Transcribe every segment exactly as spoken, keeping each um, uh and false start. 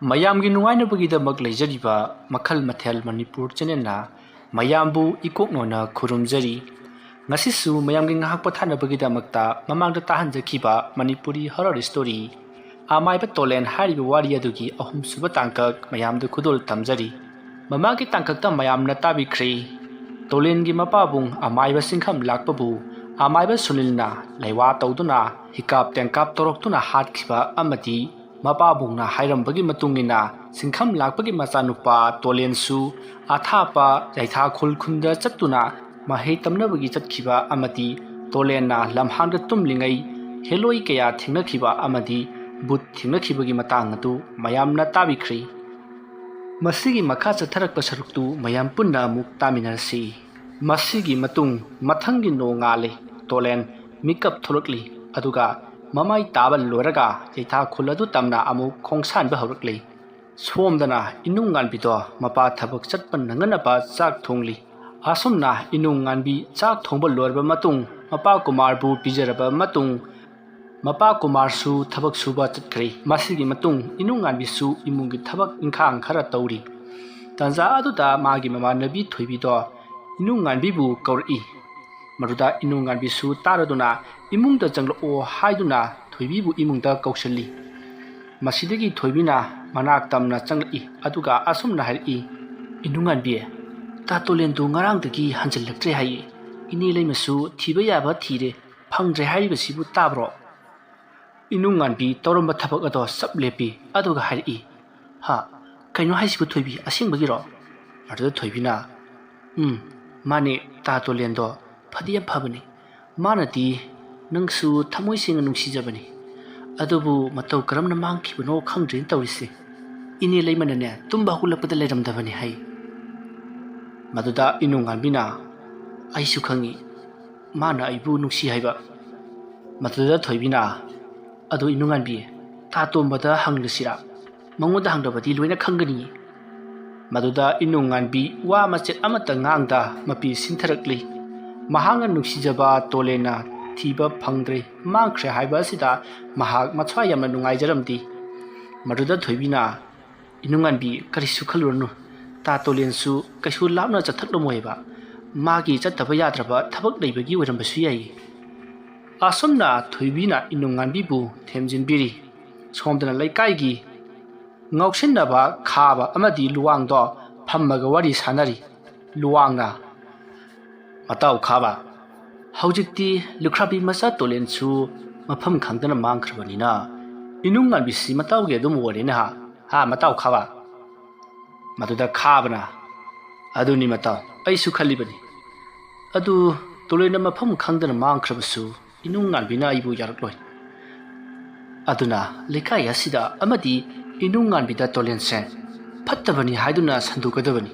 ꯃꯌꯥꯝꯒꯤ ꯅꯨꯡꯉꯥꯏꯅꯕꯒꯤꯗꯃꯛ ꯂꯩꯖꯔꯤꯕ ꯃꯈꯜ ꯃꯊꯦꯜ ꯃꯅꯤꯄꯨꯔ ꯆꯦꯅꯦꯜꯅ ꯃꯌꯥꯝꯕꯨ ꯏꯀꯣꯛꯅꯣꯅ ꯈꯨꯔꯨꯝꯖꯔꯤ꯫ ꯉꯁꯤꯁꯨ ꯃꯌꯥꯝꯒꯤ ꯉꯥꯏꯍꯥꯛ ꯄꯣꯊꯥꯅꯕꯒꯤꯗꯃꯛꯇ ꯃꯃꯥꯡꯗ ꯇꯥꯍꯟꯖꯈꯤꯕ ꯃꯅꯤꯄꯨꯔꯤ ꯍꯣꯔꯔ ꯁ꯭ꯇꯣꯔꯤ ꯑꯃꯥꯏꯕ ꯇꯣꯂꯦꯟ ꯍꯥꯏꯔꯤꯕ ꯋꯥꯔꯤ ꯑꯗꯨꯒꯤ ꯑꯍꯨꯝꯁꯨꯕ ꯇꯥꯡꯀꯛ ꯃꯌꯥꯝꯗ ꯈꯨꯗꯣꯜ ꯇꯝꯖꯔꯤ꯫ ꯃꯃꯥꯡꯒꯤ ꯇꯥꯡꯀꯛꯇ ꯃꯌꯥꯝꯅ ꯇꯥꯕꯤꯈ꯭ꯔꯦ꯫ ꯇꯣꯂꯦꯟꯒꯤ ꯃꯄꯥꯕꯨꯡ ꯑꯃꯥꯏꯕ ꯁꯤꯡꯈꯝ ꯂꯥꯛꯄꯕꯨ ꯑꯃꯥꯏꯕ ꯁꯨꯅꯤꯜꯅ ꯂꯩꯋꯥ ꯇꯧꯗꯨꯅ ꯍꯤꯀꯥꯞ ꯇꯦꯡꯀꯥꯞ ꯇꯧꯔꯛꯇꯨꯅ ꯍꯥꯠꯈꯤꯕ ꯑꯃꯗꯤ ꯃꯄꯥꯕꯨꯡꯅ ꯍꯥꯏꯔꯝꯕꯒꯤ ꯃꯇꯨꯡ ꯏꯟꯅ ꯁꯤꯡꯈꯝ ꯂꯥꯛꯄꯒꯤ ꯃꯆꯥꯅꯨꯄꯥ ꯇꯣꯂꯦꯟꯁꯨ ꯑꯊꯥꯞꯄ ꯌꯥꯏꯊꯥꯈꯨꯜ ꯈꯨꯟꯗ ꯆꯠꯇꯨꯅ ꯃꯍꯩ ꯇꯝꯅꯕꯒꯤ ꯆꯠꯈꯤꯕ ꯑꯃꯗꯤ ꯇꯣꯂꯦꯟꯅ ꯂꯝꯍꯥꯡꯗ ꯇꯨꯝꯂꯤꯉꯩ ꯍꯦꯂꯣꯏ ꯀꯌꯥ ꯊꯦꯡꯅꯈꯤꯕ ꯑꯃꯗꯤ ꯕꯨꯠ ꯊꯦꯡꯅꯈꯤꯕꯒꯤ ꯃꯇꯥꯡ ꯑꯗꯨ ꯃꯌꯥꯝꯅ ꯇꯥꯕꯤꯈ꯭ꯔꯦ꯫ ꯃꯁꯤꯒꯤ ꯃꯈꯥ ꯆꯠꯊꯔꯛꯄ ꯁꯔꯨꯛꯇꯨ ꯃꯌꯥꯝ ꯄꯨꯟꯅ ꯑꯃꯨꯛ ꯇꯥꯃꯤꯟꯅꯔꯁꯤ꯫ ꯃꯁꯤꯒꯤ ꯃꯇꯨꯡ ꯃꯊꯪꯒꯤ ꯅꯣꯡꯉꯥꯜꯂꯦ꯫ ꯇꯣꯂꯦꯟ ꯃꯤꯀꯞ ꯊꯣꯛꯂꯛꯂꯤ꯫ ꯑꯗꯨꯒ ꯃꯃꯥꯏ ꯇꯥꯕ ꯂꯣꯏꯔꯒ ꯌꯩꯊꯥ ꯈꯨꯜ ꯑꯗꯨ ꯇꯝꯅ ꯑꯃꯨꯛ ꯈꯣꯡꯁꯥꯟꯕ ꯍꯧꯔꯛꯂꯤ꯫ ꯁꯣꯝꯗꯅ ꯏꯅꯨꯡꯉꯥꯟꯕꯤꯗꯣ ꯃꯄꯥ ꯊꯕꯛ ꯆꯠꯄ ꯅꯪꯅꯅꯕ ꯆꯥꯛ ꯊꯣꯡꯂꯤ꯫ ꯑꯁꯨꯝꯅ ꯏꯅꯨꯡꯉꯥꯟꯕꯤ ꯆꯥꯛ ꯊꯣꯡꯕ ꯂꯣꯏꯔꯕ ꯃꯇꯨꯡ ꯃꯄꯥ ꯀꯨꯃꯥꯔꯕꯨ ꯄꯤꯖꯔꯕ ꯃꯇꯨꯡ ꯃꯄꯥ ꯀꯨꯃꯥꯔꯁꯨ ꯊꯕꯛ ꯁꯨꯕ ꯆꯠꯈ꯭ꯔꯦ꯫ ꯃꯁꯤꯒꯤ ꯃꯇꯨꯡ ꯏꯅꯨꯡꯉꯥꯟꯕꯤꯁꯨ ꯏꯃꯨꯡꯒꯤ ꯊꯕꯛ ꯏꯪꯈꯥꯡ ꯈꯔ ꯇꯧꯔꯤ꯫ ꯇꯥꯟꯖꯥ ꯑꯗꯨꯗ ꯃꯥꯒꯤ ꯃꯃꯥꯟꯅꯕꯤ ꯊꯣꯏꯕꯤꯗꯣ ꯏꯅꯨꯡꯉꯥꯟꯕꯤꯕꯨ ꯀꯧꯔꯛꯏ꯫ ꯃꯗꯨꯗ ꯏꯅꯨꯡꯉꯥꯟꯕꯤꯁꯨ ꯇꯥꯔꯗꯨꯅ ꯏꯃꯨꯡꯗ ꯆꯪꯂꯛꯑꯣ ꯍꯥꯏꯗꯨꯅ ꯊꯣꯏꯕꯤꯕꯨ ꯏꯃꯨꯡꯗ ꯀꯧꯁꯤꯜꯂꯤ꯫ ꯃꯁꯤꯗꯒꯤ ꯊꯣꯏꯕꯤꯅ ꯃꯅꯥꯛ ꯇꯝꯅ ꯆꯪꯂꯛꯏ꯫ ꯑꯗꯨꯒ ꯑꯁꯨꯝꯅ ꯍꯥꯏꯔꯛꯏ, "ꯏꯅꯨꯡꯉꯥꯟꯕꯤ, ꯇꯥ ꯇꯣꯂꯦꯟꯗꯨ ꯉꯔꯥꯡꯗꯒꯤ ꯍꯟꯖꯤꯜꯂꯛꯇ꯭ꯔꯦ ꯍꯥꯏꯌꯦ꯫ ꯏꯅꯦ ꯂꯩꯃꯁꯨ ꯊꯤꯕ ꯌꯥꯕ ꯊꯤꯔꯦ, ꯐꯪꯗ꯭ꯔꯦ ꯍꯥꯏꯔꯤꯕꯁꯤꯕꯨ ꯇꯥꯕ꯭ꯔꯣ?" ꯏꯅꯨꯡꯉꯥꯟꯕꯤ ꯇꯧꯔꯝꯕ ꯊꯕꯛ ꯑꯗꯣ ꯆꯞ ꯂꯦꯞꯄꯤ꯫ ꯑꯗꯨꯒ ꯍꯥꯏꯔꯛꯏ, "ꯍꯥ, ꯀꯩꯅꯣ ꯍꯥꯏꯁꯤꯕꯨ ꯊꯣꯏꯕꯤ, ꯑꯁꯦꯡꯕꯒꯤꯔꯣ?" ꯑꯗꯨꯗ ꯊꯣꯏꯕꯤꯅ, "ꯎꯝ, ꯃꯥꯅꯦ, ꯇꯥ ꯇꯣꯂꯦꯟꯗꯣ ꯐꯗꯤ ꯌꯥꯝ ꯐꯕꯅꯤ꯫ ꯃꯥꯅꯗꯤ ꯅꯪꯁꯨ ꯊꯃꯣꯏ ꯁꯦꯡꯅ ꯅꯨꯡꯁꯤꯖꯕꯅꯤ꯫ ꯑꯗꯨꯕꯨ ꯃꯇꯧ ꯀꯔꯝꯅ ꯃꯥꯡꯈꯤꯕꯅꯣ ꯈꯪꯗ꯭ꯔꯦꯅ ꯇꯧꯔꯤꯁꯦ꯫ ꯏꯅꯦ ꯂꯩꯃꯅꯅꯦ ꯇꯨꯝꯕ ꯍꯧꯒꯠꯂꯛꯄꯗ ꯂꯩꯔꯝꯗꯕꯅꯤ ꯍꯥꯏ꯫" ꯃꯗꯨꯗ ꯏꯅꯨꯡꯉꯥꯟꯕꯤꯅ, "ꯑꯩꯁꯨ ꯈꯪꯉꯤ ꯃꯥꯅ ꯑꯩꯕꯨ ꯅꯨꯡꯁꯤ ꯍꯥꯏꯕ꯫" ꯃꯗꯨꯗ ꯊꯣꯏꯕꯤꯅ, "ꯑꯗꯨ ꯏꯅꯨꯡꯉꯥꯟꯕꯤ, ꯇꯥ ꯇꯣꯝꯕꯗ ꯍꯪꯂꯁꯤꯔꯥ? ꯃꯉꯣꯟꯗ ꯍꯪꯂꯕꯗꯤ ꯂꯣꯏꯅ ꯈꯪꯒꯅꯤ꯫" ꯃꯗꯨꯗ ꯏꯅꯨꯡꯉꯥꯟꯕꯤ ꯋꯥ ꯃꯆꯦꯠ ꯑꯃꯠꯇ ꯉꯥꯡꯗ ꯃꯄꯤ ꯁꯤꯟꯊꯔꯛꯂꯤ꯫ ꯃꯍꯥꯛꯅ ꯅꯨꯡꯁꯤꯖꯕ ꯇꯣꯂꯦꯟꯅ ꯊꯤꯕ ꯐꯪꯗ꯭ꯔꯦ, ꯃꯥꯡꯈ꯭ꯔꯦ ꯍꯥꯏꯕ ꯑꯁꯤꯗ ꯃꯍꯥꯛ ꯃꯊ꯭ꯋꯥꯏ ꯌꯥꯝꯅ ꯅꯨꯡꯉꯥꯏꯖꯔꯝꯗꯦ꯫ ꯃꯗꯨꯗ ꯊꯣꯏꯕꯤꯅ, ꯏꯅꯨꯡꯉꯥꯟꯕꯤ, ꯀꯔꯤꯁꯨ ꯈꯜꯂꯨꯔꯅꯨ꯫ ꯇꯥ ꯇꯣꯂꯦꯟꯁꯨ ꯀꯩꯁꯨ ꯂꯥꯞꯅ ꯆꯠꯊꯠꯂꯝꯃꯣꯏꯕ꯫ ꯃꯥꯒꯤ ꯆꯠꯇꯕ ꯌꯥꯗ꯭ꯔꯕ ꯊꯕꯛ ꯂꯩꯕꯒꯤ ꯑꯣꯏꯔꯝꯕꯁꯨ ꯌꯥꯏ꯫ ꯑꯁꯨꯝꯅ ꯊꯣꯏꯕꯤꯅ ꯏꯅꯨꯡꯉꯥꯟꯕꯤꯕꯨ ꯊꯦꯝꯖꯤꯟꯕꯤꯔꯤ꯫ ꯁꯣꯝꯗꯅ ꯂꯩꯀꯥꯏꯒꯤ ꯉꯥꯎꯁꯤꯟꯅꯕ ꯈꯥꯕ ꯑꯃꯗꯤ ꯂꯨꯋꯥꯡꯗꯣ ꯐꯝꯃꯒ ꯋꯥꯔꯤ ꯁꯥꯟꯅꯔꯤ꯫ ꯂꯨꯋꯥꯡꯅ, "ꯃꯇꯥꯎ ꯈꯥꯕ, ꯍꯧꯖꯤꯛꯇꯤ ꯂꯨꯈ꯭ꯔꯥꯕꯤ ꯃꯆꯥ ꯇꯣꯂꯦꯟꯁꯨ ꯃꯐꯝ ꯈꯪꯗꯅ ꯃꯥꯡꯈ꯭ꯔꯕꯅꯤꯅ, ꯏꯅꯨꯡꯉꯥꯟꯕꯤꯁꯤ ꯃꯇꯥꯎꯒꯤ ꯑꯗꯨꯝ ꯑꯣꯏꯔꯦꯅꯦ ꯍꯥ? ꯍꯥ, ꯃꯇꯥꯎ ꯈꯥꯕ?" ꯃꯗꯨꯗ ꯈꯥꯕꯅ, "ꯑꯗꯨꯅꯤ ꯃꯇꯥꯎ, ꯑꯩꯁꯨ ꯈꯜꯂꯤꯕꯅꯤ꯫ ꯑꯗꯨ ꯇꯣꯂꯦꯟꯅ ꯃꯐꯝ ꯈꯪꯗꯅ ꯃꯥꯡꯈ꯭ꯔꯕꯁꯨ ꯏꯅꯨꯡꯉꯥꯟꯕꯤꯅ ꯑꯩꯕꯨ ꯌꯥꯔꯛꯂꯣꯏ꯫ ꯑꯗꯨꯅ ꯂꯩꯀꯥꯏ ꯑꯁꯤꯗ ꯑꯃꯗꯤ ꯏꯅꯨꯡꯉꯥꯟꯕꯤꯗ ꯇꯣꯂꯦꯟꯁꯦ ꯐꯠꯇꯕꯅꯤ ꯍꯥꯏꯗꯨꯅ ꯁꯟꯗꯣꯛꯀꯗꯕꯅꯤ꯫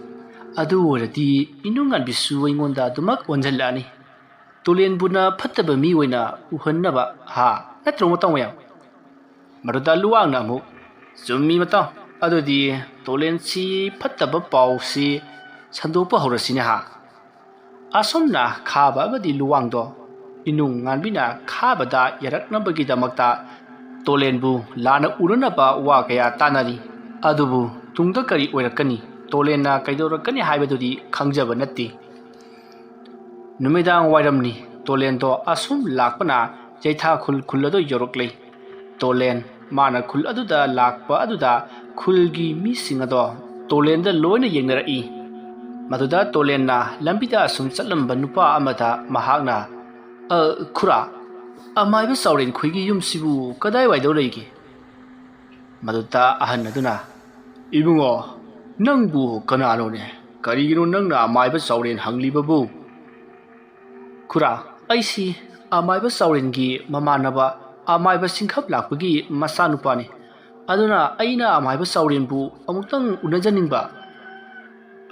ꯑꯗꯨ ꯑꯣꯏꯔꯗꯤ ꯏꯅꯨꯡꯉꯥꯟꯕꯤꯁꯨ ꯑꯩꯉꯣꯟꯗ ꯑꯗꯨꯃꯛ ꯑꯣꯟꯁꯤꯜꯂꯛꯑꯅꯤ꯫ ꯇꯣꯂꯦꯟꯕꯨꯅ ꯐꯠꯇꯕ ꯃꯤ ꯑꯣꯏꯅ ꯎꯍꯟꯅꯕ ꯍꯥ? ꯅꯠꯇ꯭ꯔꯣ ꯃꯇꯥꯎ ꯃꯌꯥꯝ?" ꯃꯗꯨꯗ ꯂꯨꯋꯥꯡꯅ ꯑꯃꯨꯛ, "ꯆꯨꯝꯃꯤ ꯃꯇꯥꯎ, ꯑꯗꯨꯗꯤ ꯇꯣꯂꯦꯟꯁꯤ ꯐꯠꯇꯕ ꯄꯥꯎꯁꯤ ꯁꯟꯗꯣꯛꯄ ꯍꯧꯔꯁꯤꯅꯦ ꯍꯥ?" ꯑꯁꯨꯝꯅ ꯈꯥꯕ ꯑꯃꯗꯤ ꯂꯨꯋꯥꯡꯗꯣ ꯏꯅꯨꯡꯉꯥꯟꯕꯤꯅ ꯈꯥꯕꯗ ꯌꯥꯔꯛꯅꯕꯒꯤꯗꯃꯛꯇ ꯇꯣꯂꯦꯟꯕꯨ ꯂꯥꯟꯅ ꯎꯅꯅꯕ ꯋꯥ ꯀꯌꯥ ꯇꯥꯅꯔꯤ꯫ ꯑꯗꯨꯕꯨ ꯇꯨꯡꯗ ꯀꯔꯤ ꯑꯣꯏꯔꯛꯀꯅꯤ, ꯇꯣꯂꯦꯟꯅ ꯀꯩꯗꯧꯔꯛꯀꯅꯤ ꯍꯥꯏꯕꯗꯨꯗꯤ ꯈꯪꯖꯕ ꯅꯠꯇꯦ꯫ ꯅꯨꯃꯤꯗꯥꯡ ꯋꯥꯏꯔꯝꯅꯤ꯫ ꯇꯣꯂꯦꯟꯗꯣ ꯑꯁꯨꯝ ꯂꯥꯛꯄꯅ ꯌꯩꯊꯥ ꯈꯨꯜ ꯈꯨꯜ ꯑꯗꯨ ꯌꯧꯔꯛꯂꯦ꯫ ꯇꯣꯂꯦꯟ ꯃꯥꯅ ꯈꯨꯜ ꯑꯗꯨꯗ ꯂꯥꯛꯄ ꯑꯗꯨꯗ ꯈꯨꯜꯒꯤ ꯃꯤꯁꯤꯡ ꯑꯗꯣ ꯇꯣꯂꯦꯟꯗ ꯂꯣꯏꯅ ꯌꯦꯡꯅꯔꯛꯏ꯫ ꯃꯗꯨꯗ ꯇꯣꯂꯦꯟꯅ ꯂꯝꯕꯤꯗ ꯑꯁꯨꯝ ꯆꯠꯂꯝꯕ ꯅꯨꯄꯥ ꯑꯃꯗ ꯃꯍꯥꯛꯅ, "ꯑ, ꯈꯨꯔꯥ, ꯑꯃꯥꯏꯕ ꯆꯥꯎꯔꯦꯟ ꯈꯣꯏꯒꯤ ꯌꯨꯝꯁꯤꯕꯨ ꯀꯗꯥꯏꯋꯥꯏꯗ ꯂꯩꯒꯦ?" ꯃꯗꯨꯗ ꯑꯍꯟ ꯑꯗꯨꯅ, "ꯏꯕꯨꯡꯉꯣ, ꯅꯪꯕꯨ ꯀꯅꯥꯅꯣꯅꯦ? ꯀꯔꯤꯒꯤꯅꯣ ꯅꯪꯅ ꯑꯃꯥꯏꯕ ꯆꯥꯎꯔꯦꯟ ꯍꯪꯂꯤꯕꯕꯨ?" "ꯈꯨꯔꯥ, ꯑꯩꯁꯤ ꯑꯃꯥꯏꯕ ꯆꯥꯎꯔꯦꯟꯒꯤ ꯃꯃꯥꯟꯅꯕ ꯑꯃꯥꯏꯕ ꯆꯤꯡꯈꯝ ꯂꯥꯛꯄꯒꯤ ꯃꯆꯥꯅꯨꯄꯥꯅꯤ꯫ ꯑꯗꯨꯅ ꯑꯩꯅ ꯑꯃꯥꯏꯕ ꯆꯥꯎꯔꯦꯟꯕꯨ ꯑꯃꯨꯛꯇꯪ ꯎꯅꯖꯅꯤꯡꯕ꯫"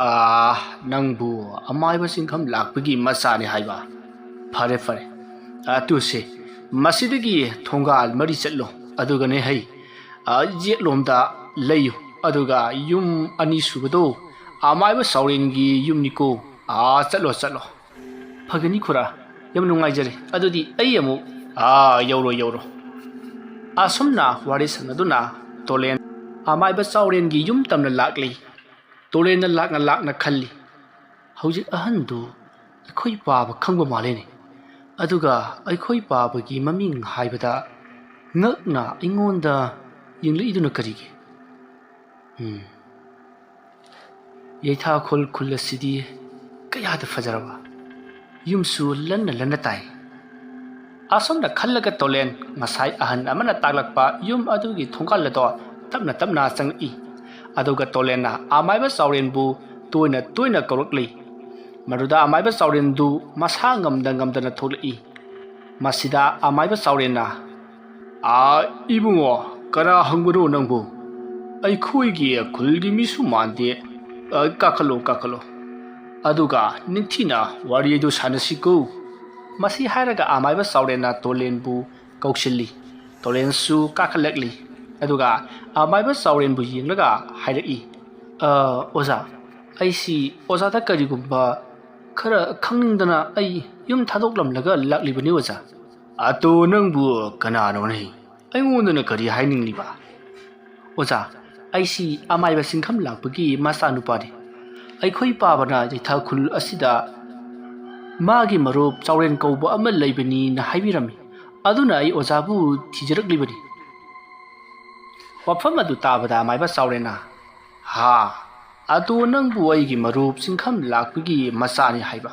"ꯑꯥ, ꯅꯪꯕꯨ ꯑꯃꯥꯏꯕ ꯆꯤꯡꯈꯝ ꯂꯥꯛꯄꯒꯤ ꯃꯆꯥꯅꯤ ꯍꯥꯏꯕ? ꯐꯔꯦ, ꯐꯔꯦ꯫ ꯑꯗꯨꯁꯦ, ꯃꯁꯤꯗꯒꯤ ꯊꯣꯡꯒꯥꯜ ꯃꯔꯤ ꯆꯠꯂꯣ꯫ ꯑꯗꯨꯒꯅꯦ ꯍꯩ, ꯑꯥ, ꯌꯦꯠꯂꯣꯝꯗ ꯂꯩꯌꯨ꯫ ꯑꯗꯨꯒ ꯌꯨꯝ ꯑꯅꯤꯁꯨꯕꯗꯣ ꯑꯃꯥꯏꯕ ꯆꯥꯎꯔꯦꯟꯒꯤ ꯌꯨꯝꯅꯤꯀꯣ꯫ ꯑꯥ, ꯆꯠꯂꯣ, ꯆꯠꯂꯣ꯫" "ꯐꯒꯅꯤ ꯈꯨꯔꯥ, ꯌꯥꯝ ꯅꯨꯡꯉꯥꯏꯖꯔꯦ꯫ ꯑꯗꯨꯗꯤ ꯑꯩ ꯑꯃꯨꯛ..." "ꯑꯥ, ꯌꯧꯔꯣ, ꯌꯧꯔꯣ꯫" ꯑꯁꯨꯝꯅ ꯋꯥꯔꯤ ꯁꯥꯟꯅꯗꯨꯅ ꯇꯣꯂꯦꯟ ꯑꯃꯥꯏꯕ ꯆꯥꯎꯔꯦꯟꯒꯤ ꯌꯨꯝ ꯇꯝꯅ ꯂꯥꯛꯂꯤ꯫ ꯇꯣꯂꯦꯟꯅ ꯂꯥꯛꯅ ꯂꯥꯛꯅ ꯈꯜꯂꯤ, "ꯍꯧꯖꯤꯛ ꯑꯍꯟꯗꯨ ꯑꯩꯈꯣꯏ ꯄꯥꯕ ꯈꯪꯕ ꯃꯥꯜꯂꯦꯅꯦ꯫ ꯑꯗꯨꯒ ꯑꯩꯈꯣꯏ ꯄꯥꯕꯒꯤ ꯃꯃꯤꯡ ꯍꯥꯏꯕꯗ ꯉꯛꯅ ꯑꯩꯉꯣꯟꯗ ꯌꯦꯡꯂꯛꯏꯗꯨꯅ ꯀꯔꯤꯒꯤ? ꯎꯝ, ꯌꯩꯊꯥꯈꯣꯜ ꯈꯨꯜ ꯑꯁꯤꯗꯤ ꯀꯌꯥꯗ ꯐꯖꯔꯕ! ꯌꯨꯝꯁꯨ ꯂꯟꯅ ꯂꯟꯅ ꯇꯥꯏ꯫" ꯑꯁꯨꯝꯅ ꯈꯜꯂꯒ ꯇꯣꯂꯦꯟ ꯉꯁꯥꯏ ꯑꯍꯟ ꯑꯃꯅ ꯇꯥꯛꯂꯛꯄ ꯌꯨꯝ ꯑꯗꯨꯒꯤ ꯊꯣꯡꯒꯥꯜ ꯑꯗꯣ ꯇꯞꯅ ꯇꯞꯅ ꯆꯪꯂꯛꯏ꯫ ꯑꯗꯨꯒ ꯇꯣꯂꯦꯟꯅ ꯑꯃꯥꯏꯕ ꯆꯥꯎꯔꯦꯟꯕꯨ ꯇꯣꯏꯅ ꯇꯣꯏꯅ ꯀꯧꯔꯛꯂꯤ꯫ ꯃꯗꯨꯗ ꯑꯃꯥꯏꯕ ꯆꯥꯎꯔꯦꯟꯗꯨ ꯃꯁꯥ ꯉꯝꯗ ꯉꯝꯗꯅ ꯊꯣꯛꯂꯛꯏ꯫ ꯃꯁꯤꯗ ꯑꯃꯥꯏꯕ ꯆꯥꯎꯔꯦꯟꯅ, "ꯑꯥ, ꯏꯕꯨꯡꯉꯣ, ꯀꯅꯥ ꯍꯪꯕꯅꯣ ꯅꯪꯕꯨ? ꯑꯩꯈꯣꯏꯒꯤ ꯈꯨꯜꯒꯤ ꯃꯤꯁꯨ ꯃꯥꯟꯗꯦ꯫ ꯑ, ꯀꯥꯈꯠꯂꯣ, ꯀꯥꯈꯠꯂꯣ꯫ ꯑꯗꯨꯒ ꯅꯤꯡꯊꯤꯅ ꯋꯥꯔꯤ ꯑꯗꯨ ꯁꯥꯟꯅꯁꯤꯀꯣ꯫" ꯃꯁꯤ ꯍꯥꯏꯔꯒ ꯑꯃꯥꯏꯕ ꯆꯥꯎꯔꯦꯟꯅ ꯇꯣꯂꯦꯟꯕꯨ ꯀꯧꯁꯤꯜꯂꯤ꯫ ꯇꯣꯂꯦꯟꯁꯨ ꯀꯥꯈꯠꯂꯛꯂꯤ꯫ ꯑꯗꯨꯒ ꯑꯃꯥꯏꯕ ꯆꯥꯎꯔꯦꯟꯕꯨ ꯌꯦꯡꯂꯒ ꯍꯥꯏꯔꯛꯏ, "ꯑ, ꯑꯣꯖꯥ, ꯑꯩꯁꯤ ꯑꯣꯖꯥꯗ ꯀꯔꯤꯒꯨꯝꯕ ꯈꯔ ꯈꯪꯅꯤꯡꯗꯅ ꯑꯩ ꯌꯨꯝ ꯊꯥꯗꯣꯛꯂꯝꯂꯒ ꯂꯥꯛꯂꯤꯕꯅꯤ ꯑꯣꯖꯥ꯫" "ꯑꯗꯣ ꯅꯪꯕꯨ ꯀꯅꯥꯅꯣꯅꯦ? ꯑꯩꯉꯣꯟꯗꯅ ꯀꯔꯤ ꯍꯥꯏꯅꯤꯡꯂꯤꯕ?" "ꯑꯣꯖꯥ, ꯑꯩꯁꯤ ꯑꯃꯥꯏꯕ ꯁꯤꯡꯈꯝ ꯂꯥꯛꯄꯒꯤ ꯃꯆꯥꯅꯨꯄꯥꯅꯤ꯫ ꯑꯩꯈꯣꯏ ꯄꯥꯕꯅ ꯌꯩꯊꯥ ꯈꯨꯜ ꯑꯁꯤꯗ ꯃꯥꯒꯤ ꯃꯔꯨꯞ ꯆꯥꯎꯔꯦꯟ ꯀꯧꯕ ꯑꯃ ꯂꯩꯕꯅꯤꯅ ꯍꯥꯏꯕꯤꯔꯝꯃꯤ꯫ ꯑꯗꯨꯅ ꯑꯩ ꯑꯣꯖꯥꯕꯨ ꯊꯤꯖꯔꯛꯂꯤꯕꯅꯤ꯫" ꯋꯥꯐꯝ ꯑꯗꯨ ꯇꯥꯕꯗ ꯑꯃꯥꯏꯕ ꯆꯥꯎꯔꯦꯟꯅ, "ꯍꯥ, ꯑꯗꯣ ꯅꯪꯕꯨ ꯑꯩꯒꯤ ꯃꯔꯨꯞ ꯆꯤꯡꯈꯝ ꯂꯥꯛꯄꯒꯤ ꯃꯆꯥꯅꯤ ꯍꯥꯏꯕ?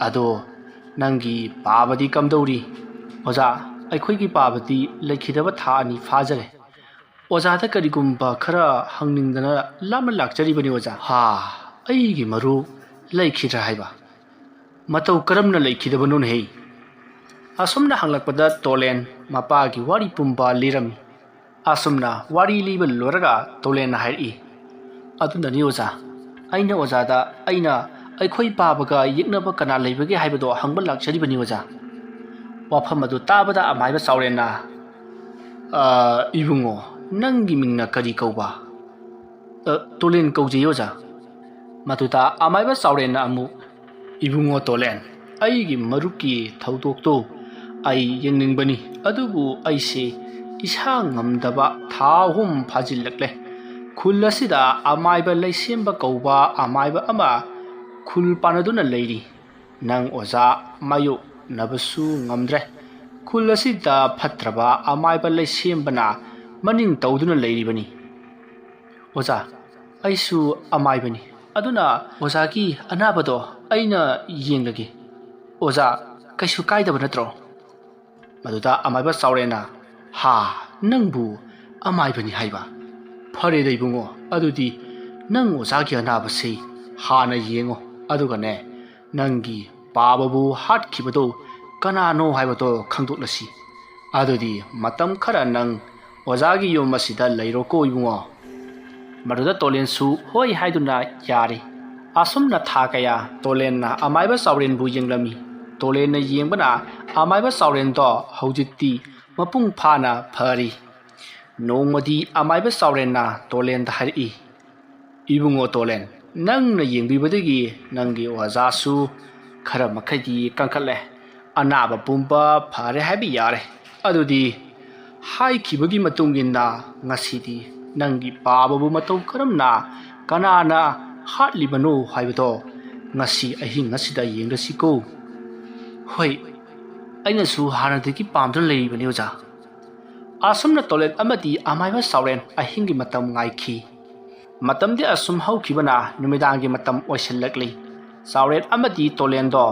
ꯑꯗꯣ ꯅꯪꯒꯤ ꯄꯥꯕꯗꯤ ꯀꯝꯗꯧꯔꯤ?" "ꯑꯣꯖꯥ, ꯑꯩꯈꯣꯏꯒꯤ ꯄꯥꯕꯗꯤ ꯂꯩꯈꯤꯗꯕ ꯊꯥ ꯑꯅꯤ ꯐꯥꯖꯔꯦ꯫ ꯑꯣꯖꯥꯗ ꯀꯔꯤꯒꯨꯝꯕ ꯈꯔ ꯍꯪꯅꯤꯡꯗꯅ ꯂꯥꯞꯅ ꯂꯥꯛꯆꯔꯤꯕꯅꯤ ꯑꯣꯖꯥ꯫" "ꯍꯥ, ꯑꯩꯒꯤ ꯃꯔꯨꯞ ꯂꯩꯈꯤꯗ꯭ꯔꯥ ꯍꯥꯏꯕ? ꯃꯇꯧ ꯀꯔꯝꯅ ꯂꯩꯈꯤꯗꯕꯅꯣꯅꯦꯍꯦ?" ꯑꯁꯨꯝꯅ ꯍꯪꯂꯛꯄꯗ ꯇꯣꯂꯦꯟ ꯃꯄꯥꯒꯤ ꯋꯥꯔꯤ ꯄꯨꯝꯕ ꯂꯤꯔꯝꯃꯤ꯫ ꯑꯁꯨꯝꯅ ꯋꯥꯔꯤ ꯂꯤꯕ ꯂꯣꯏꯔꯒ ꯇꯣꯂꯦꯟꯅ ꯍꯥꯏꯔꯛꯏ, "ꯑꯗꯨꯅꯅꯤ ꯑꯣꯖꯥ, ꯑꯩꯅ ꯑꯣꯖꯥꯗ ꯑꯩꯅ ꯑꯩꯈꯣꯏ ꯄꯥꯕꯒ ꯌꯦꯛꯅꯕ ꯀꯅꯥ ꯂꯩꯕꯒꯦ ꯍꯥꯏꯕꯗꯣ ꯍꯪꯕ ꯂꯥꯛꯆꯔꯤꯕꯅꯤ ꯑꯣꯖꯥ꯫" ꯋꯥꯐꯝ ꯑꯗꯨ ꯇꯥꯕꯗ ꯑꯃꯥꯏꯕ ꯆꯥꯎꯔꯦꯟꯅ, "ꯑ, ꯏꯕꯨꯡꯉꯣ, ꯅꯪꯒꯤ ꯃꯤꯡꯅ ꯀꯔꯤ ꯀꯧꯕ?" "ꯑ, ꯇꯣꯂꯦꯟ ꯀꯧꯖꯩ ꯑꯣꯖꯥ꯫" ꯃꯗꯨꯗ ꯑꯃꯥꯏꯕ ꯆꯥꯎꯔꯦꯟꯅ ꯑꯃꯨꯛ, "ꯏꯕꯨꯡꯉꯣ ꯇꯣꯂꯦꯟ, ꯑꯩꯒꯤ ꯃꯔꯨꯞꯀꯤ ꯊꯧꯗꯣꯛꯇꯣ ꯑꯩ ꯌꯦꯡꯅꯤꯡꯕꯅꯤ, ꯑꯗꯨꯕꯨ ꯑꯩꯁꯦ ꯏꯁꯥ ꯉꯝꯗꯕ ꯊꯥ ꯑꯍꯨꯝ ꯐꯥꯖꯤꯜꯂꯛꯂꯦ꯫ ꯈꯨꯜ ꯑꯁꯤꯗ ꯑꯃꯥꯏꯕ ꯂꯩꯁꯦꯝꯕ ꯀꯧꯕ ꯑꯃꯥꯏꯕ ꯑꯃ ꯈꯨꯜ ꯄꯥꯟꯅꯗꯨꯅ ꯂꯩꯔꯤ꯫ ꯅꯪ ꯑꯣꯖꯥ ꯃꯥꯌꯣꯛꯅꯕꯁꯨ ꯉꯝꯗ꯭ꯔꯦ꯫ ꯈꯨꯜ ꯑꯁꯤꯗ ꯐꯠꯇ꯭ꯔꯕ ꯑꯃꯥꯏꯕ ꯂꯩꯁꯦꯝꯕꯅ ꯃꯅꯤꯡ ꯇꯧꯗꯨꯅ ꯂꯩꯔꯤꯕꯅꯤ꯫ ꯑꯣꯖꯥ, ꯑꯩꯁꯨ ꯑꯃꯥꯏꯕꯅꯤ, ꯑꯗꯨꯅ ꯑꯣꯖꯥꯒꯤ ꯑꯅꯥꯕꯗꯣ ꯑꯩꯅ ꯌꯦꯡꯂꯒꯦ꯫ ꯑꯣꯖꯥ, ꯀꯩꯁꯨ ꯀꯥꯏꯗꯕ ꯅꯠꯇ꯭ꯔꯣ? ꯃꯗꯨꯗ ꯑꯃꯥꯏꯕ ꯆꯥꯎꯔꯦꯟꯅ, "ꯍꯥ, ꯅꯪꯕꯨ ꯑꯃꯥꯏꯕꯅꯤ ꯍꯥꯏꯕ? ꯐꯔꯦꯗ ꯏꯕꯨꯡꯉꯣ, ꯑꯗꯨꯗꯤ ꯅꯪ ꯑꯣꯖꯥꯒꯤ ꯑꯅꯥꯕꯁꯤ ꯍꯥꯟꯅ ꯌꯦꯡꯉꯣ, ꯑꯗꯨꯒꯅꯦ, ꯅꯪꯒꯤ ꯄꯥꯕꯕꯨ ꯍꯥꯠꯈꯤꯕꯗꯨ ꯀꯅꯥꯅꯣ ꯍꯥꯏꯕꯗꯣ ꯈꯪꯗꯣꯛꯂꯁꯤ꯫ ꯑꯗꯨꯗꯤ ꯃꯇꯝ ꯈꯔ ꯅꯪ ꯑꯣꯖꯥꯒꯤ ꯌꯨꯝ ꯑꯁꯤꯗ ꯂꯩꯔꯣꯀꯣ ꯏꯕꯨꯡꯉꯣ꯫" ꯃꯗꯨꯗ ꯇꯣꯂꯦꯟꯁꯨ ꯍꯣꯏ ꯍꯥꯏꯗꯨꯅ ꯌꯥꯔꯦ꯫ ꯑꯁꯨꯝꯅ ꯊꯥ ꯀꯌꯥ ꯇꯣꯂꯦꯟꯅ ꯑꯃꯥꯏꯕ ꯆꯥꯎꯔꯦꯟꯕꯨ ꯌꯦꯡꯂꯝꯃꯤ꯫ ꯇꯣꯂꯦꯟꯅ ꯌꯦꯡꯕꯅ ꯑꯃꯥꯏꯕ ꯆꯥꯎꯔꯦꯟꯗꯣ ꯍꯧꯖꯤꯛꯇꯤ ꯃꯄꯨꯡ ꯐꯥꯅ ꯐꯔꯤ꯫ ꯅꯣꯡꯃꯗꯤ ꯑꯃꯥꯏꯕ ꯆꯥꯎꯔꯦꯟꯅ ꯇꯣꯂꯦꯟꯗ ꯍꯥꯏꯔꯛꯏ, "ꯏꯕꯨꯡꯉꯣ ꯇꯣꯂꯦꯟ, ꯅꯪꯅ ꯌꯦꯡꯕꯤꯕꯗꯒꯤ ꯅꯪꯒꯤ ꯑꯣꯖꯥꯁꯨ ꯈꯔ ꯃꯈꯩꯗꯤ ꯀꯟꯈꯠꯂꯦ꯫ ꯑꯅꯥꯕ ꯄꯨꯝꯕ ꯐꯔꯦ ꯍꯥꯏꯕ ꯌꯥꯔꯦ꯫ ꯑꯗꯨꯗꯤ ꯍꯥꯏꯈꯤꯕꯒꯤ ꯃꯇꯨꯡ ꯏꯟꯅ ꯉꯁꯤꯗꯤ ꯅꯪꯒꯤ ꯄꯥꯕꯕꯨ ꯃꯇꯧ ꯀꯔꯝꯅ, ꯀꯅꯥꯅ ꯍꯥꯠꯂꯤꯕꯅꯣ ꯍꯥꯏꯕꯗꯣ ꯉꯁꯤ ꯑꯍꯤꯡ ꯑꯁꯤꯗ ꯌꯦꯡꯂꯁꯤꯀꯣ꯫" "ꯍꯣꯏ, ꯑꯩꯅꯁꯨ ꯍꯥꯟꯅꯗꯒꯤ ꯄꯥꯝꯗꯨꯅ ꯂꯩꯔꯤꯕꯅꯤ ꯑꯣꯖꯥ꯫" ꯑꯁꯨꯝꯅ ꯇꯣꯂꯦꯟ ꯑꯃꯗꯤ ꯑꯃꯥꯏꯕ ꯆꯥꯎꯔꯦꯟ ꯑꯍꯤꯡꯒꯤ ꯃꯇꯝ ꯉꯥꯏꯈꯤ꯫ ꯃꯇꯝꯗꯤ ꯑꯁꯨꯝ ꯍꯧꯈꯤꯕꯅ ꯅꯨꯃꯤꯗꯥꯡꯒꯤ ꯃꯇꯝ ꯑꯣꯏꯁꯤꯜꯂꯛꯂꯤ꯫ ꯆꯥꯎꯔꯦꯟ ꯑꯃꯗꯤ ꯇꯣꯂꯦꯟꯗꯣ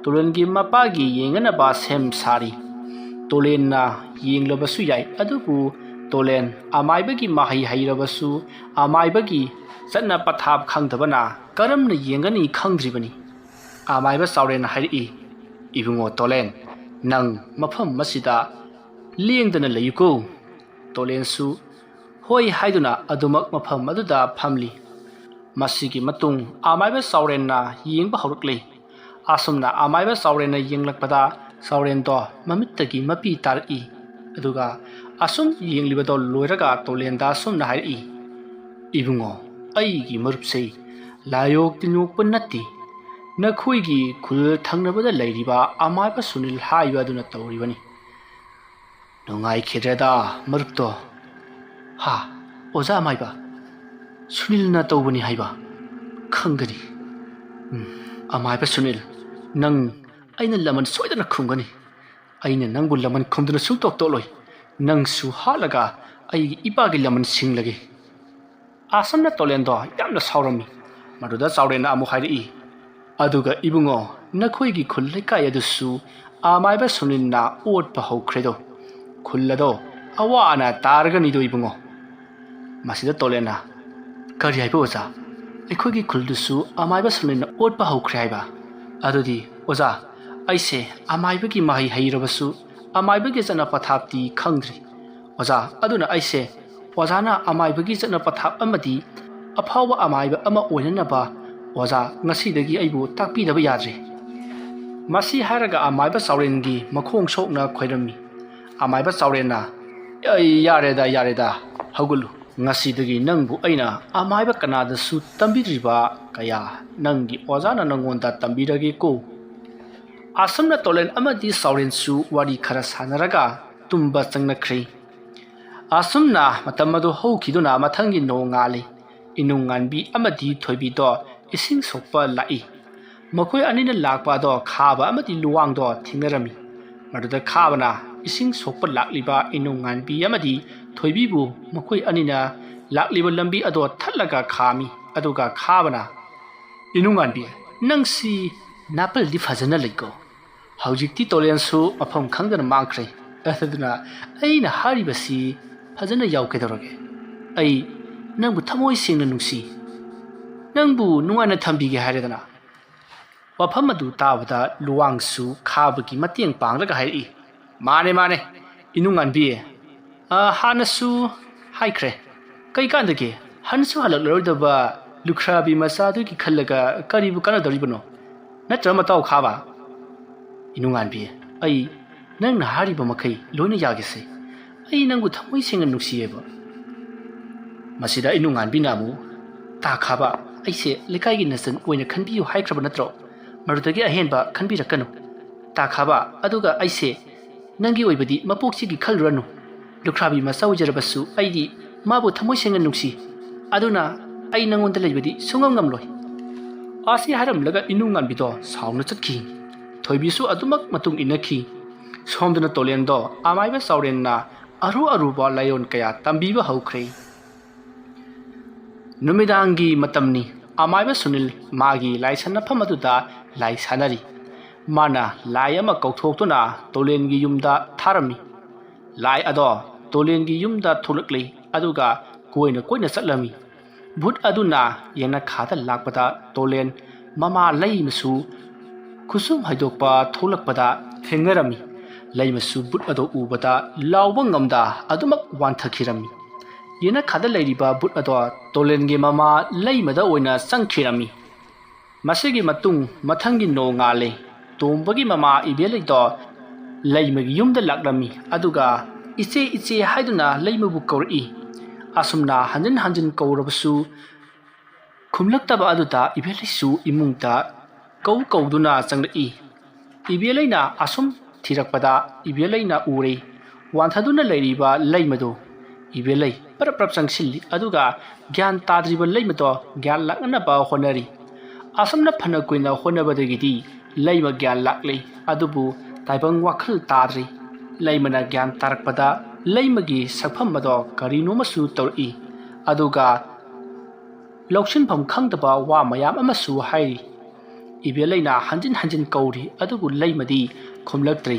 ꯇꯣꯂꯦꯟꯒꯤ ꯃꯄꯥꯒꯤ ꯌꯦꯡꯅꯅꯕ ꯁꯦꯝ ꯁꯥꯔꯤ꯫ ꯇꯣꯂꯦꯟꯅ ꯌꯦꯡꯂꯕꯁꯨ ꯌꯥꯏ, ꯑꯗꯨꯕꯨ ꯇꯣꯂꯦꯟ ꯑꯃꯥꯏꯕꯒꯤ ꯃꯍꯩ ꯍꯩꯔꯕꯁꯨ ꯑꯃꯥꯏꯕꯒꯤ ꯆꯠꯅ ꯄꯊꯥꯞ ꯈꯪꯗꯕꯅ ꯀꯔꯝꯅ ꯌꯦꯡꯒꯅꯤ ꯈꯪꯗ꯭ꯔꯤꯕꯅꯤ꯫ ꯑꯃꯥꯏꯕ ꯆꯥꯎꯔꯦꯟꯅ ꯍꯥꯏꯔꯛꯏ, "ꯏꯕꯨꯡꯉꯣ ꯇꯣꯂꯦꯟ, ꯅꯪ ꯃꯐꯝ ꯑꯁꯤꯗ ꯂꯦꯡꯗꯅ ꯂꯩꯌꯨꯀꯣ꯫" ꯇꯣꯂꯦꯟꯁꯨ ꯍꯣꯏ ꯍꯥꯏꯗꯨꯅ ꯑꯗꯨꯃꯛ ꯃꯐꯝ ꯑꯗꯨꯗ ꯐꯝꯂꯤ꯫ ꯃꯁꯤꯒꯤ ꯃꯇꯨꯡ ꯑꯃꯥꯏꯕ ꯆꯥꯎꯔꯦꯟꯅ ꯌꯦꯡꯕ ꯍꯧꯔꯛꯂꯤ꯫ ꯑꯁꯨꯝꯅ ꯑꯃꯥꯏꯕ ꯆꯥꯎꯔꯦꯟꯅ ꯌꯦꯡꯂꯛꯄꯗ ꯆꯥꯎꯔꯦꯟꯗꯣ ꯃꯃꯤꯠꯇꯒꯤ ꯃꯄꯤ ꯇꯥꯔꯛꯏ꯫ ꯑꯗꯨꯒ ꯑꯁꯨꯝ ꯌꯦꯡꯂꯤꯕꯗꯣ ꯂꯣꯏꯔꯒ ꯇꯣꯂꯦꯟꯗ ꯑꯁꯨꯝꯅ ꯍꯥꯏꯔꯛꯏ, "ꯏꯕꯨꯡꯉꯣ, ꯑꯩꯒꯤ ꯃꯔꯨꯞꯁꯦ ꯂꯥꯏꯌꯣꯛ ꯇꯤꯟꯌꯣꯛꯄ ꯅꯠꯇꯦ꯫ ꯅꯈꯣꯏꯒꯤ ꯈꯨꯜ ꯊꯪꯅꯕꯗ ꯂꯩꯔꯤꯕ ꯑꯃꯥꯏꯕ ꯁꯨꯅꯤꯜ ꯍꯥꯏꯕ ꯑꯗꯨꯅ ꯇꯧꯔꯤꯕꯅꯤ꯫ ꯅꯨꯡꯉꯥꯏꯈꯤꯗ꯭ꯔꯦꯗ, ꯃꯔꯨꯞꯇꯣ꯫ ꯍꯥ? ꯑꯣꯖꯥ ꯑꯃꯥꯏꯕ? ꯁꯨꯅꯤꯜꯅ ꯇꯧꯕꯅꯤ ꯍꯥꯏꯕ? ꯈꯪꯒꯅꯤ꯫ ꯎꯝ, ꯑꯃꯥꯏꯕ ꯁꯨꯅꯤꯜ, ꯅꯪ ꯑꯩꯅ ꯂꯃꯟ ꯁꯣꯏꯗꯅ ꯈꯨꯝꯒꯅꯤ꯫ ꯑꯩꯅ ꯅꯪꯕꯨ ꯂꯃꯟ ꯈꯨꯝꯗꯨꯅ ꯁꯨꯡꯇꯣꯛ ꯇꯣꯛꯂꯣꯏ꯫ ꯅꯪꯁꯨ ꯍꯥꯠꯂꯒ ꯑꯩꯒꯤ ꯏꯄꯥꯒꯤ ꯂꯃꯟ ꯁꯤꯡꯂꯒꯦ꯫ ꯑꯥꯁꯝꯅ ꯇꯣꯂꯦꯟꯗꯣ ꯌꯥꯝꯅ ꯁꯥꯎꯔꯝꯃꯤ꯫ ꯃꯗꯨꯗ ꯆꯥꯎꯔꯦꯟꯅ ꯑꯃꯨꯛ ꯍꯥꯏꯔꯛꯏ, "ꯑꯗꯨꯒ ꯏꯕꯨꯡꯉꯣ, ꯅꯈꯣꯏꯒꯤ ꯈꯨꯜ ꯂꯩꯀꯥꯏ ꯑꯗꯨꯁꯨ ꯑꯃꯥꯏꯕ ꯁꯨꯅꯤꯜꯅ ꯑꯣꯠꯄ ꯍꯧꯈ꯭ꯔꯦꯗꯣ꯫ ꯈꯨꯜ ꯑꯗꯣ ꯑꯋꯥ ꯑꯅꯥ ꯇꯥꯔꯒꯅꯤꯗꯣ ꯏꯕꯨꯡꯉꯣ꯫" ꯃꯁꯤꯗ ꯇꯣꯂꯦꯟꯅ, "ꯀꯔꯤ ꯍꯥꯏꯕ ꯑꯣꯖꯥ? ꯑꯩꯈꯣꯏꯒꯤ ꯈꯨꯜꯗꯨꯁꯨ ꯑꯃꯥꯏꯕ ꯁꯨꯅꯤꯜꯅ ꯑꯣꯠꯄ ꯍꯧꯈ꯭ꯔꯦ ꯍꯥꯏꯕ? ꯑꯗꯨꯗꯤ ꯑꯣꯖꯥ, ꯑꯩꯁꯦ ꯑꯃꯥꯏꯕꯒꯤ ꯃꯍꯩ ꯍꯩꯔꯕꯁꯨ ꯑꯃꯥꯏꯕꯒꯤ ꯆꯠꯅ ꯄꯊꯥꯞꯇꯤ ꯈꯪꯗ꯭ꯔꯤ꯫ ꯑꯣꯖꯥ, ꯑꯗꯨꯅ ꯑꯩꯁꯦ ꯑꯣꯖꯥꯅ ꯑꯃꯥꯏꯕꯒꯤ ꯆꯠꯅ ꯄꯊꯥꯞ ꯑꯃꯗꯤ ꯑꯐꯥꯎꯕ ꯑꯃꯥꯏꯕ ꯑꯃ ꯑꯣꯏꯅꯅꯕ ꯑꯣꯖꯥ ꯉꯁꯤꯗꯒꯤ ꯑꯩꯕꯨ ꯇꯥꯛꯄꯤꯗꯕ ꯌꯥꯗ꯭ꯔꯦ꯫" ꯃꯁꯤ ꯍꯥꯏꯔꯒ ꯑꯃꯥꯏꯕ ꯆꯥꯎꯔꯦꯟꯒꯤ ꯃꯈꯣꯡ ꯁꯣꯛꯅ ꯈꯣꯏꯔꯝꯃꯤ꯫ ꯑꯃꯥꯏꯕ ꯆꯥꯎꯔꯦꯟꯅ, "ꯑꯩ ꯌꯥꯔꯦꯗ, ꯌꯥꯔꯦꯗ, ꯍꯧꯒꯠꯂꯨ꯫ ꯉꯁꯤꯗꯒꯤ ꯅꯪꯕꯨ ꯑꯩꯅ ꯑꯃꯥꯏꯕ ꯀꯅꯥꯗꯁꯨ ꯇꯝꯕꯤꯗ꯭ꯔꯤꯕ ꯀꯌꯥ ꯅꯪꯒꯤ ꯑꯣꯖꯥꯅ ꯅꯪꯉꯣꯟꯗ ꯇꯝꯕꯤꯔꯒꯦꯀꯣ꯫" ꯑꯁꯨꯝꯅ ꯇꯣꯂꯦꯟ ꯑꯃꯗꯤ ꯆꯥꯎꯔꯦꯟꯁꯨ ꯋꯥꯔꯤ ꯈꯔ ꯁꯥꯟꯅꯔꯒ ꯇꯨꯝꯕ ꯆꯪꯅꯈ꯭ꯔꯦ꯫ ꯑꯁꯨꯝꯅ ꯃꯇꯝ ꯑꯗꯨ ꯍꯧꯈꯤꯗꯨꯅ ꯃꯊꯪꯒꯤ ꯅꯣꯡꯉꯥꯜꯂꯤ꯫ ꯏꯅꯨꯡꯉꯥꯟꯕꯤ ꯑꯃꯗꯤ ꯊꯣꯏꯕꯤꯗꯣ ꯏꯁꯤꯡ ꯁꯣꯛꯄ ꯂꯥꯛꯏ꯫ ꯃꯈꯣꯏ ꯑꯅꯤꯅ ꯂꯥꯛꯄ ꯑꯗꯣ ꯈꯥꯕ ꯑꯃꯗꯤ ꯂꯨꯋꯥꯡꯗꯣ ꯊꯦꯡꯅꯔꯝꯃꯤ꯫ ꯃꯗꯨꯗ ꯈꯥꯕꯅ ꯏꯁꯤꯡ ꯁꯣꯛꯄ ꯂꯥꯛꯂꯤꯕ ꯏꯅꯨꯡꯉꯥꯟꯕꯤ ꯑꯃꯗꯤ ꯊꯣꯏꯕꯤꯕꯨ ꯃꯈꯣꯏ ꯑꯅꯤꯅ ꯂꯥꯛꯂꯤꯕ ꯂꯝꯕꯤ ꯑꯗꯣ ꯊꯠꯂꯒ ꯈꯥꯝꯃꯤ꯫ ꯑꯗꯨꯒ ꯈꯥꯕꯅ, "ꯏꯅꯨꯡꯉꯥꯟꯕꯤ, ꯅꯪꯁꯤ ꯅꯥꯄꯜꯗꯤ ꯐꯖꯅ ꯂꯩꯀꯣ꯫ ꯍꯧꯖꯤꯛꯇꯤ ꯇꯣꯂꯦꯟꯁꯨ ꯃꯐꯝ ꯈꯪꯗꯅ ꯃꯥꯡꯈ꯭ꯔꯦ꯫ ꯑꯗꯨꯅ ꯑꯩꯅ ꯍꯥꯏꯔꯤꯕꯁꯤ ꯐꯖꯅ ꯌꯥꯎ ꯀꯩꯗꯧꯔꯒꯦ? ꯑꯩ ꯅꯪꯕꯨ ꯊꯃꯣꯏ ꯁꯦꯡꯅ ꯅꯨꯡꯁꯤ꯫ ꯅꯪꯕꯨ ꯅꯨꯡꯉꯥꯏꯅ ꯊꯝꯕꯤꯒꯦ ꯍꯥꯏꯔꯦꯗꯅ꯫" ꯋꯥꯐꯝ ꯑꯗꯨ ꯇꯥꯕꯗ ꯂꯨꯋꯥꯡꯁꯨ ꯈꯥꯕꯒꯤ ꯃꯇꯦꯡ ꯄꯥꯡꯂꯒ ꯍꯥꯏꯔꯛꯏ, "ꯃꯥꯅꯦ, ꯃꯥꯅꯦ, ꯏꯅꯨꯡꯉꯥꯟꯕꯤ꯫ ꯑ, ꯍꯥꯟꯅꯁꯨ ꯍꯥꯏꯈ꯭ꯔꯦ꯫ ꯀꯩꯀꯥꯟꯗꯒꯦ? ꯍꯟꯁꯨ ꯍꯜꯂꯛꯂꯔꯣꯏꯗꯕ ꯂꯨꯈ꯭ꯔꯥꯕꯤ ꯃꯆꯥꯗꯨꯒꯤ ꯈꯜꯂꯒ ꯀꯔꯤꯕꯨ ꯀꯥꯟꯅꯗꯧꯔꯤꯕꯅꯣ? ꯅꯠꯇ꯭ꯔ ꯃꯇꯥꯎ ꯈꯥꯕ?" "ꯏꯅꯨꯡꯉꯥꯟꯕꯤ, ꯑꯩ ꯅꯪꯅ ꯍꯥꯏꯔꯤꯕ ꯃꯈꯩ ꯂꯣꯏꯅ ꯌꯥꯒꯦꯁꯦ꯫ ꯑꯩ ꯅꯪꯕꯨ ꯊꯃꯣꯏ ꯁꯦꯡꯅ ꯅꯨꯡꯁꯤꯌꯦꯕ꯫" ꯃꯁꯤꯗ ꯏꯅꯨꯡꯉꯥꯟꯕꯤꯅ ꯑꯃꯨꯛ, "ꯇꯥ ꯈꯥꯕ, ꯑꯩꯁꯦ ꯂꯩꯀꯥꯏꯒꯤ ꯅꯆꯟ ꯑꯣꯏꯅ ꯈꯟꯕꯤꯌꯨ ꯍꯥꯏꯈ꯭ꯔꯕ ꯅꯠꯇ꯭ꯔꯣ? ꯃꯗꯨꯗꯒꯤ ꯑꯍꯦꯟꯕ ꯈꯟꯕꯤꯔꯛꯀꯅꯨ꯫ ꯇꯥ ꯈꯥꯕ, ꯑꯗꯨꯒ ꯑꯩꯁꯦ ꯅꯪꯒꯤ ꯑꯣꯏꯕꯗꯤ ꯃꯄꯣꯛꯁꯤꯒꯤ ꯈꯜꯂꯨꯔꯅꯨ꯫ ꯂꯨꯈ꯭ꯔꯥꯕꯤ ꯃꯆꯥ ꯑꯣꯏꯖꯔꯕꯁꯨ ꯑꯩꯗꯤ ꯃꯥꯕꯨ ꯊꯃꯣꯏ ꯁꯦꯡꯅ ꯅꯨꯡꯁꯤ꯫ ꯑꯗꯨꯅ ꯑꯩ ꯅꯪꯉꯣꯟꯗ ꯂꯩꯕꯗꯤ ꯁꯨꯡꯉꯝ ꯉꯝꯂꯣꯏ꯫ ꯑꯁꯤ ꯍꯥꯏꯔꯝꯂꯒ ꯏꯅꯨ ꯉꯥꯟꯕꯤꯗꯣ ꯁꯥꯎꯅ ꯆꯠꯈꯤ꯫ ꯊꯣꯏꯕꯤꯁꯨ ꯑꯗꯨꯃꯛ ꯃꯇꯨꯡ ꯏꯟꯅꯈꯤ꯫ ꯁꯣꯝꯗꯅ ꯇꯣꯂꯦꯟꯗꯣ ꯑꯃꯥꯏꯕ ꯆꯥꯎꯔꯦꯟꯅ ꯑꯔꯨ ꯑꯔꯨꯕ ꯂꯥꯏꯑꯣꯟ ꯀꯌꯥ ꯇꯝꯕꯤꯕ ꯍꯧꯈ꯭ꯔꯦ꯫ ꯅꯨꯃꯤꯗꯥꯡꯒꯤ ꯃꯇꯝꯅꯤ꯫ ꯑꯃꯥꯏꯕ ꯁꯨꯅꯤꯜ ꯃꯥꯒꯤ ꯂꯥꯏ ꯁꯥꯟꯅꯐꯝ ꯑꯗꯨꯗ ꯂꯥꯏ ꯁꯥꯟꯅꯔꯤ꯫ ꯃꯥꯅ ꯂꯥꯏ ꯑꯃ ꯀꯧꯊꯣꯛꯇꯨꯅ ꯇꯣꯂꯦꯟꯒꯤ ꯌꯨꯝꯗ ꯊꯥꯔꯝꯃꯤ꯫ ꯂꯥꯏ ꯑꯗꯣ ꯇꯣꯂꯦꯟꯒꯤ ꯌꯨꯝꯗ ꯊꯣꯛꯂꯛꯂꯤ, ꯑꯗꯨꯒ ꯀꯣꯏꯅ ꯀꯣꯏꯅ ꯆꯠꯂꯝꯃꯤ꯫ ꯚꯨꯠ ꯑꯗꯨꯅ ꯌꯦꯅꯈꯥꯗ ꯂꯥꯛꯄꯗ ꯇꯣꯂꯦꯟ ꯃꯃꯥ ꯂꯩꯃꯁꯨ ꯈꯨꯁꯨꯝ ꯍꯩꯗꯣꯛꯄ ꯊꯣꯛꯂꯛꯄꯗ ꯊꯦꯡꯅꯔꯝꯃꯤ꯫ ꯂꯩꯃꯁꯨ ꯚꯨꯠ ꯑꯗꯨ ꯎꯕꯗ ꯂꯥꯎꯕ ꯉꯝꯗ ꯑꯗꯨꯃꯛ ꯋꯥꯟꯊꯈꯤꯔꯝꯃꯤ꯫ ꯌꯦꯅꯈꯥꯗ ꯂꯩꯔꯤꯕ ꯚꯨꯠ ꯑꯗꯣ ꯇꯣꯂꯦꯟꯒꯤ ꯃꯃꯥ ꯂꯩꯃꯗ ꯑꯣꯏꯅ ꯆꯪꯈꯤꯔꯝꯃꯤ꯫ ꯃꯁꯤꯒꯤ ꯃꯇꯨꯡ ꯃꯊꯪꯒꯤ ꯅꯣꯡꯉꯥꯜꯂꯦ꯫ ꯇꯣꯝꯕꯒꯤ ꯃꯃꯥ ꯏꯕꯦꯂꯩꯗꯣ ꯂꯩꯃꯒꯤ ꯌꯨꯝꯗ ꯂꯥꯛꯂꯝꯃꯤ, ꯑꯗꯨꯒ "ꯏꯆꯦ, ꯏꯆꯦ" ꯍꯥꯏꯗꯨꯅ ꯂꯩꯃꯕꯨ ꯀꯧꯔꯛꯏ꯫ ꯑꯁꯨꯝꯅ ꯍꯟꯖꯤꯟ ꯍꯟꯖꯤꯟ ꯀꯧꯔꯕꯁꯨ ꯈꯨꯝꯂꯛꯇꯕ ꯑꯗꯨꯗ ꯏꯕꯦꯂꯩꯁꯨ ꯏꯃꯨꯡꯗ ꯀꯧ ꯀꯧꯗꯨꯅ ꯆꯪꯂꯛꯏ꯫ ꯏꯕꯦꯂꯩꯅ ꯑꯁꯨꯝ ꯊꯤꯔꯛꯄꯗ ꯏꯕꯦꯂꯩꯅ ꯎꯔꯦ ꯋꯥꯟꯊꯗꯨꯅ ꯂꯩꯔꯤꯕ ꯂꯩꯃꯗꯨ꯫ ꯏꯕꯦꯂꯩ ꯄꯔꯞ ꯄꯔꯞ ꯆꯪꯁꯤꯜꯂꯤ, ꯑꯗꯨꯒ ꯒ꯭ꯌꯥꯟ ꯇꯥꯗ꯭ꯔꯤꯕ ꯂꯩꯃꯗꯣ ꯒ꯭ꯌꯥꯟ ꯂꯥꯛꯅꯅꯕ ꯍꯣꯠꯅꯔꯤ꯫ ꯑꯁꯨꯝꯅ ꯐꯅ ꯀꯨꯏꯅ ꯍꯣꯠꯅꯕꯗꯒꯤꯗꯤ ꯂꯩꯃ ꯒ꯭ꯌꯥꯟ ꯂꯥꯛꯂꯦ, ꯑꯗꯨꯕꯨ ꯇꯥꯏꯕꯪ ꯋꯥꯈꯜ ꯇꯥꯗ꯭ꯔꯤ꯫ ꯂꯩꯃꯅ ꯒ꯭ꯌꯥꯟ ꯇꯥꯔꯛꯄꯗ ꯂꯩꯃꯒꯤ ꯁꯛꯐꯝ ꯑꯗꯣ ꯀꯔꯤꯅꯣꯃꯁꯨ ꯇꯧꯔꯛꯏ, ꯑꯗꯨꯒ ꯂꯧꯁꯤꯟꯐꯝ ꯈꯪꯗꯕ ꯋꯥ ꯃꯌꯥꯝ ꯑꯃꯁꯨ ꯍꯥꯏꯔꯤ꯫ ꯏꯕꯦꯂꯩꯅ ꯍꯟꯖꯤꯟ ꯍꯟꯖꯤꯟ ꯀꯧꯔꯤ, ꯑꯗꯨꯕꯨ ꯂꯩꯃꯗꯤ ꯈꯨꯝꯂꯛꯇ꯭ꯔꯤ꯫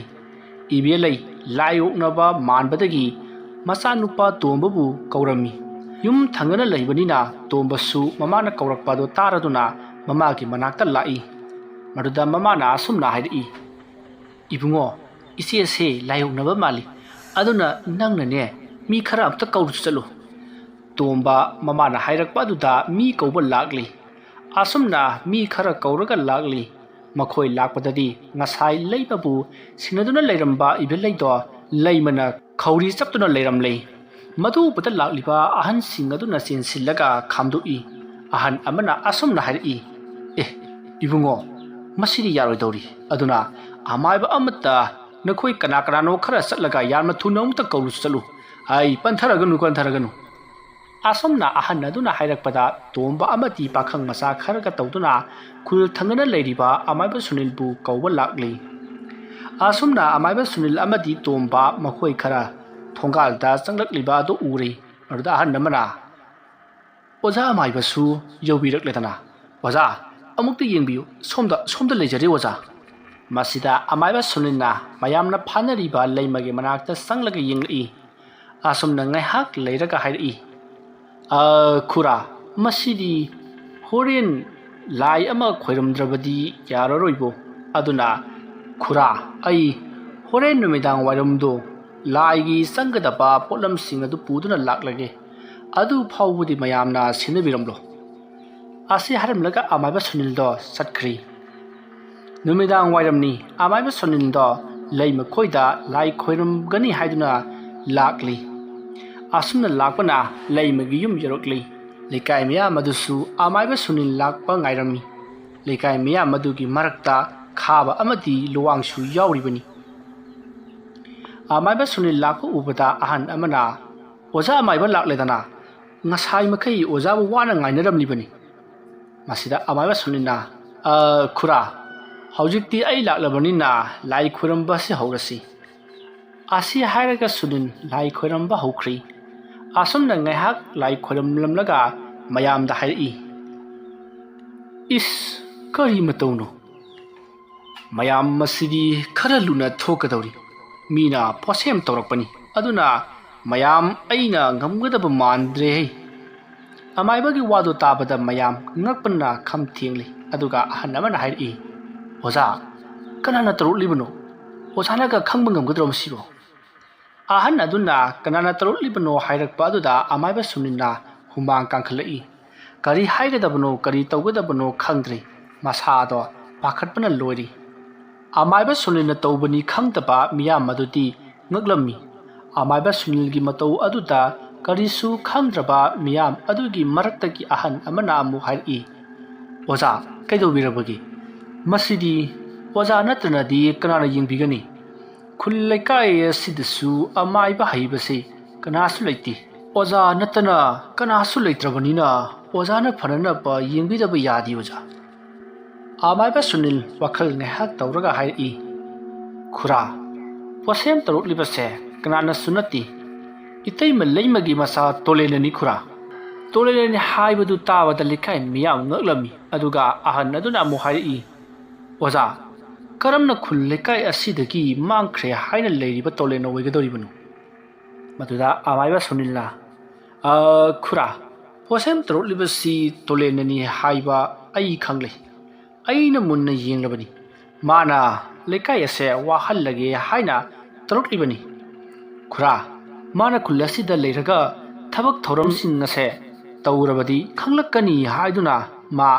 ꯏꯕꯦꯂꯩ ꯂꯥꯏ ꯑꯣꯛꯅꯕ ꯃꯥꯟꯕꯗꯒꯤ ꯃꯆꯥꯅꯨꯄꯥ ꯇꯣꯝꯕꯕꯨ ꯀꯧꯔꯝꯃꯤ꯫ ꯌꯨꯝ ꯊꯪꯅꯅ ꯂꯩꯕꯅꯤꯅ ꯇꯣꯝꯕꯁꯨ ꯃꯃꯥꯅ ꯀꯧꯔꯛꯄ ꯑꯗꯨ ꯇꯥꯔꯗꯨꯅ ꯃꯃꯥꯒꯤ ꯃꯅꯥꯛꯇ ꯂꯥꯛꯏ꯫ ꯃꯗꯨꯗ ꯃꯃꯥꯅ ꯑꯁꯨꯝꯅ ꯍꯥꯏꯔꯛꯏ, "ꯏꯕꯨꯡꯉꯣ, ꯏꯆꯦꯁꯦ ꯂꯥꯏ ꯑꯣꯛꯅꯕ ꯃꯥꯜꯂꯤ, ꯑꯗꯨꯅ ꯅꯪꯅꯅꯦ ꯃꯤ ꯈꯔ ꯑꯝꯇ ꯀꯧꯔꯨꯆꯣ ꯆꯠꯂꯨ꯫" ꯇꯣꯝꯕ ꯃꯃꯥꯅ ꯍꯥꯏꯔꯛꯄ ꯑꯗꯨꯗ ꯃꯤ ꯀꯧꯕ ꯂꯥꯛꯂꯤ꯫ ꯑꯁꯨꯝꯅ ꯃꯤ ꯈꯔ ꯀꯧꯔꯒ ꯂꯥꯛꯂꯤ꯫ ꯃꯈꯣꯏ ꯂꯥꯛꯄꯗꯗꯤ ꯉꯁꯥꯏ ꯂꯩꯃꯕꯨ ꯁꯤꯟꯅꯗꯨꯅ ꯂꯩꯔꯝꯕ ꯏꯕꯦꯂꯩꯗꯣ ꯂꯩꯃꯅ ꯈꯧꯔꯤ ꯆꯞꯇꯨꯅ ꯂꯩꯔꯝꯂꯦ꯫ ꯃꯗꯨ ꯎꯕꯗ ꯂꯥꯛꯂꯤꯕ ꯑꯍꯟꯁꯤꯡ ꯑꯗꯨꯅ ꯆꯦꯟꯁꯤꯜꯂꯒ ꯈꯥꯝꯗꯣꯛꯏ꯫ ꯑꯍꯟ ꯑꯃꯅ ꯑꯁꯨꯝꯅ ꯍꯥꯏꯔꯛꯏ, "ꯑꯦ, ꯏꯕꯨꯡꯉꯣ, ꯃꯁꯤꯗꯤ ꯌꯥꯔꯣꯏꯗꯧꯔꯤ꯫ ꯑꯗꯨꯅ ꯑꯃꯥꯏꯕ ꯑꯃꯠꯇ ꯅꯈꯣꯏ ꯀꯅꯥ ꯀꯅꯥꯅꯣ ꯈꯔ ꯆꯠꯂꯒ ꯌꯥꯝꯅ ꯊꯨꯅ ꯑꯃꯨꯛꯇ ꯀꯧꯔꯨ ꯆꯠꯂꯨ꯫ ꯑꯩ ꯄꯟꯊꯔꯒꯅꯨ, ꯄꯟꯊꯔꯒꯅꯨ꯫ ꯑꯁꯨꯝꯅ ꯑꯍꯟ ꯑꯗꯨꯅ ꯍꯥꯏꯔꯛꯄꯗ, ꯇꯣꯝꯕ ꯑꯃꯗꯤ ꯄꯥꯈꯪ ꯃꯆꯥ ꯈꯔꯒ ꯇꯧꯗꯨꯅ ꯈꯨꯜ ꯊꯪꯅꯅ ꯂꯩꯔꯤꯕ ꯑꯃꯥꯏꯕ ꯁꯨꯅꯤꯜꯕꯨ ꯀꯧꯕ ꯂꯥꯛꯂꯤ꯫ ꯑꯁꯨꯝꯅ ꯑꯃꯥꯏꯕ ꯁꯨꯅꯤꯜ ꯑꯃꯗꯤ ꯇꯣꯝꯕ ꯃꯈꯣꯏ ꯈꯔ ꯊꯣꯡꯒꯥꯜꯗ ꯆꯪꯂꯛꯂꯤꯕ ꯑꯗꯨ ꯎꯔꯦ꯫ ꯑꯗꯨꯗ ꯑꯍꯟ ꯑꯃꯅ, "ꯑꯣꯖꯥ ꯑꯃꯥꯏꯕꯁꯨ ꯌꯧꯕꯤꯔꯛꯂꯦꯗꯅ꯫ ꯑꯣꯖꯥ, ꯑꯃꯨꯛꯇ ꯌꯦꯡꯕꯤꯌꯨ, ꯁꯣꯝꯗ, ꯁꯣꯝꯗ ꯂꯩꯖꯔꯦ ꯑꯣꯖꯥ꯫" ꯃꯁꯤꯗ ꯑꯃꯥꯏꯕ ꯁꯨꯅꯤꯜꯅ ꯃꯌꯥꯝꯅ ꯐꯥꯅꯔꯤꯕ ꯂꯩꯃꯒꯤ ꯃꯅꯥꯛꯇ ꯆꯪꯂꯒ ꯌꯦꯡꯂꯛꯏ꯫ ꯑꯁꯨꯝꯅ ꯉꯥꯏꯍꯥꯛ ꯂꯩꯔꯒ ꯍꯥꯏꯔꯛꯏ, "ꯑ, ꯈꯨꯔꯥ, ꯃꯁꯤꯗꯤ ꯍꯣꯔꯦꯟ ꯂꯥꯏ ꯑꯃ ꯈꯣꯏꯔꯝꯗ꯭ꯔꯕꯗꯤ ꯌꯥꯔꯔꯣꯏꯕꯣ꯫ ꯑꯗꯨꯅ ꯈꯨꯔꯥ, ꯑꯩ ꯍꯣꯔꯦꯟ ꯅꯨꯃꯤꯗꯥꯡ ꯋꯥꯏꯔꯝꯗꯣ ꯂꯥꯏꯒꯤ ꯆꯪꯒꯗꯕ ꯄꯣꯠꯂꯝꯁꯤꯡ ꯑꯗꯨ ꯄꯨꯗꯨꯅ ꯂꯥꯛꯂꯒꯦ꯫ ꯑꯗꯨ ꯐꯥꯎꯕꯗꯤ ꯃꯌꯥꯝꯅ ꯁꯤꯟꯅꯕꯤꯔꯝꯂꯣ꯫" ꯑꯁꯤ ꯍꯥꯏꯔꯝꯂꯒ ꯑꯃꯥꯏꯕ ꯁꯨꯅꯤꯜꯗꯣ ꯆꯠꯈ꯭ꯔꯤ꯫ ꯅꯨꯃꯤꯗꯥꯡ ꯋꯥꯏꯔꯝꯅꯤ꯫ ꯑꯃꯥꯏꯕ ꯁꯨꯅꯤꯜꯗꯣ ꯂꯩꯃꯈꯣꯏꯗ ꯂꯥꯏ ꯈꯣꯏꯔꯝꯒꯅꯤ ꯍꯥꯏꯗꯨꯅ ꯂꯥꯛꯂꯤ꯫ ꯑꯁꯨꯝꯅ ꯂꯥꯛꯄꯅ ꯂꯩꯃꯒꯤ ꯌꯨꯝ ꯌꯧꯔꯛꯂꯤ꯫ ꯂꯩꯀꯥꯏ ꯃꯤꯌꯥꯝ ꯑꯗꯨꯁꯨ ꯑꯃꯥꯏꯕ ꯁꯨꯅꯤꯜ ꯂꯥꯛꯄ ꯉꯥꯏꯔꯝꯃꯤ꯫ ꯂꯩꯀꯥꯏ ꯃꯤꯌꯥꯝ ꯑꯗꯨꯒꯤ ꯃꯔꯛꯇ ꯈꯥꯕ ꯑꯃꯗꯤ ꯂꯨꯋꯥꯡꯁꯨ ꯌꯥꯎꯔꯤꯕꯅꯤ꯫ ꯑꯃꯥꯏꯕ ꯁꯨꯅꯤꯜ ꯂꯥꯛꯄ ꯎꯕꯗ ꯑꯍꯟ ꯑꯃꯅ, "ꯑꯣꯖꯥ ꯑꯃꯥꯏꯕ ꯂꯥꯛꯂꯦꯗꯅ, ꯉꯁꯥꯏ ꯃꯈꯩ ꯑꯣꯖꯥꯕꯨ ꯋꯥꯅ ꯉꯥꯏꯅꯔꯝꯂꯤꯕꯅꯤ꯫" ꯃꯁꯤꯗ ꯑꯃꯥꯏꯕ ꯁꯨꯅꯤꯜꯅ, "ꯑ, ꯈꯨꯔꯥ, ꯍꯧꯖꯤꯛꯇꯤ ꯑꯩ ꯂꯥꯛꯂꯕꯅꯤꯅ ꯂꯥꯏ ꯈꯨꯔꯝꯕ ꯑꯁꯤ ꯍꯧꯔꯁꯤ꯫" ꯑꯁꯤ ꯍꯥꯏꯔꯒ ꯁꯨꯅꯤꯜ ꯂꯥꯏ ꯈꯣꯏꯔꯝꯕ ꯍꯧꯈ꯭ꯔꯤ꯫ ꯑꯁꯨꯝꯅ ꯉꯥꯏꯍꯥꯛ ꯂꯥꯏ ꯈꯣꯏꯔꯝꯂꯝꯂꯒ ꯃꯌꯥꯝꯗ ꯍꯥꯏꯔꯛꯏ, "ꯏꯁ, ꯀꯔꯤ ꯃꯇꯧꯅꯣ? ꯃꯌꯥꯝ, ꯃꯁꯤꯗꯤ ꯈꯔ ꯂꯨꯅ ꯊꯣꯛꯀꯗꯧꯔꯤ꯫ ꯃꯤꯅ ꯄꯣꯠꯁꯦꯝ ꯇꯧꯔꯛꯄꯅꯤ꯫ ꯑꯗꯨꯅ ꯃꯌꯥꯝ, ꯑꯩꯅ ꯉꯝꯒꯗꯕ ꯃꯥꯟꯗ꯭ꯔꯦꯍꯦ꯫" ꯑꯃꯥꯏꯕꯒꯤ ꯋꯥꯗꯨ ꯇꯥꯕꯗ ꯃꯌꯥꯝ ꯉꯛꯄꯅ ꯈꯝ ꯊꯦꯡꯂꯤ꯫ ꯑꯗꯨꯒ ꯑꯍꯟ ꯑꯃꯅ ꯍꯥꯏꯔꯛꯏ, "ꯑꯣꯖꯥ, ꯀꯅꯥꯅ ꯇꯧꯔꯛꯂꯤꯕꯅꯣ? ꯑꯣꯖꯥꯅꯒ ꯈꯪꯕ ꯉꯝꯒꯗ꯭ꯔꯣ ꯃꯁꯤꯕꯨ?" ꯑꯍꯟ ꯑꯗꯨꯅ ꯀꯅꯥꯅ ꯇꯧꯔꯛꯂꯤꯕꯅꯣ ꯍꯥꯏꯔꯛꯄ ꯑꯗꯨꯗ ꯑꯃꯥꯏꯕ ꯁꯨꯅꯤꯜꯅ ꯍꯨꯃꯥꯡ ꯀꯥꯡꯈꯠꯂꯛꯏ꯫ ꯀꯔꯤ ꯍꯥꯏꯒꯗꯕꯅꯣ, ꯀꯔꯤ ꯇꯧꯒꯗꯕꯅꯣ ꯈꯪꯗ꯭ꯔꯦ꯫ ꯃꯁꯥꯗꯣ ꯄꯥꯈꯠꯄꯅ ꯂꯣꯏꯔꯤ꯫ ꯑꯃꯥꯏꯕ ꯁꯨꯅꯤꯜꯅ ꯇꯧꯕꯅꯤ ꯈꯪꯗꯕ ꯃꯤꯌꯥꯝ ꯑꯗꯨꯗꯤ ꯉꯛꯂꯝꯃꯤ꯫ ꯑꯃꯥꯏꯕ ꯁꯨꯅꯤꯜꯒꯤ ꯃꯇꯧ ꯑꯗꯨꯗ ꯀꯔꯤꯁꯨ ꯈꯪꯗ꯭ꯔꯕ ꯃꯤꯌꯥꯝ ꯑꯗꯨꯒꯤ ꯃꯔꯛꯇꯒꯤ ꯑꯍꯟ ꯑꯃꯅ ꯑꯃꯨꯛ ꯍꯥꯏꯔꯛꯏ, "ꯑꯣꯖꯥ, ꯀꯩꯗꯧꯕꯤꯔꯕꯒꯦ? ꯃꯁꯤꯗꯤ ꯑꯣꯖꯥ ꯅꯠꯇꯅꯗꯤ ꯀꯅꯥꯅ ꯌꯦꯡꯕꯤꯒꯅꯤ? ꯈꯨꯜ ꯂꯩꯀꯥꯏ ꯑꯁꯤꯗꯁꯨ ꯑꯃꯥꯏꯕ ꯍꯩꯕꯁꯤ ꯀꯅꯥꯁꯨ ꯂꯩꯇꯦ꯫ ꯑꯣꯖꯥ ꯅꯠꯇꯅ ꯀꯅꯥꯁꯨ ꯂꯩꯇ꯭ꯔꯕꯅꯤꯅ ꯑꯣꯖꯥꯅ ꯐꯅꯅꯕ ꯌꯦꯡꯕꯤꯗꯕ ꯌꯥꯗꯦ ꯑꯣꯖꯥ꯫ ꯑꯃꯥꯏꯕ ꯁꯨꯅꯤꯜ ꯋꯥꯈꯜ ꯉꯥꯏꯍꯥꯛ ꯇꯧꯔꯒ ꯍꯥꯏꯔꯛꯏ, "ꯈꯨꯔꯥ, ꯄꯣꯠꯁꯦꯝ ꯇꯧꯔꯛꯂꯤꯕꯁꯦ ꯀꯅꯥꯅꯁꯨ ꯅꯠꯇꯦ, ꯏꯇꯩꯃ ꯂꯩꯃꯒꯤ ꯃꯆꯥ ꯇꯣꯂꯦꯟꯅꯅꯤ ꯈꯨꯔꯥ꯫" ꯇꯣꯂꯦꯟꯅꯅꯤ ꯍꯥꯏꯕꯗꯨ ꯇꯥꯕꯗ ꯂꯩꯀꯥꯏ ꯃꯤꯌꯥꯝ ꯉꯛꯂꯝꯃꯤ꯫ ꯑꯗꯨꯒ ꯑꯍꯟ ꯑꯗꯨꯅ ꯑꯃꯨꯛ ꯍꯥꯏꯔꯛꯏ, "ꯑꯣꯖꯥ, ꯀꯔꯝꯅ ꯈꯨꯜ ꯂꯩꯀꯥꯏ ꯑꯁꯤꯗꯒꯤ ꯃꯥꯡꯈ꯭ꯔꯦ ꯍꯥꯏꯅ ꯂꯩꯔꯤꯕ ꯇꯣꯂꯦꯟꯅ ꯑꯣꯏꯒꯗꯧꯔꯤꯕꯅꯣ?" ꯃꯗꯨꯗ ꯑꯃꯥꯏꯕ ꯁꯨꯅꯤꯜꯅ, "ꯑ, ꯈꯨꯔꯥ, ꯄꯣꯠꯁꯦꯝ ꯇꯧꯔꯛꯂꯤꯕꯁꯤ ꯇꯣꯂꯦꯟꯅꯅꯤ ꯍꯥꯏꯕ ꯑꯩ ꯈꯪꯂꯦ꯫ ꯑꯩꯅ ꯃꯨꯟꯅ ꯌꯦꯡꯂꯕꯅꯤ꯫ ꯃꯥꯅ ꯂꯩꯀꯥꯏ ꯑꯁꯦ ꯋꯥꯍꯜꯂꯒꯦ ꯍꯥꯏꯅ ꯇꯧꯔꯛꯂꯤꯕꯅꯤ꯫ ꯈꯨꯔꯥ, ꯃꯥꯅ ꯈꯨꯜ ꯑꯁꯤꯗ ꯂꯩꯔꯒ ꯊꯕꯛ ꯊꯧꯔꯝꯁꯤꯡ ꯑꯁꯦ ꯇꯧꯔꯕꯗꯤ ꯈꯪꯂꯛꯀꯅꯤ ꯍꯥꯏꯗꯨꯅ ꯃꯥ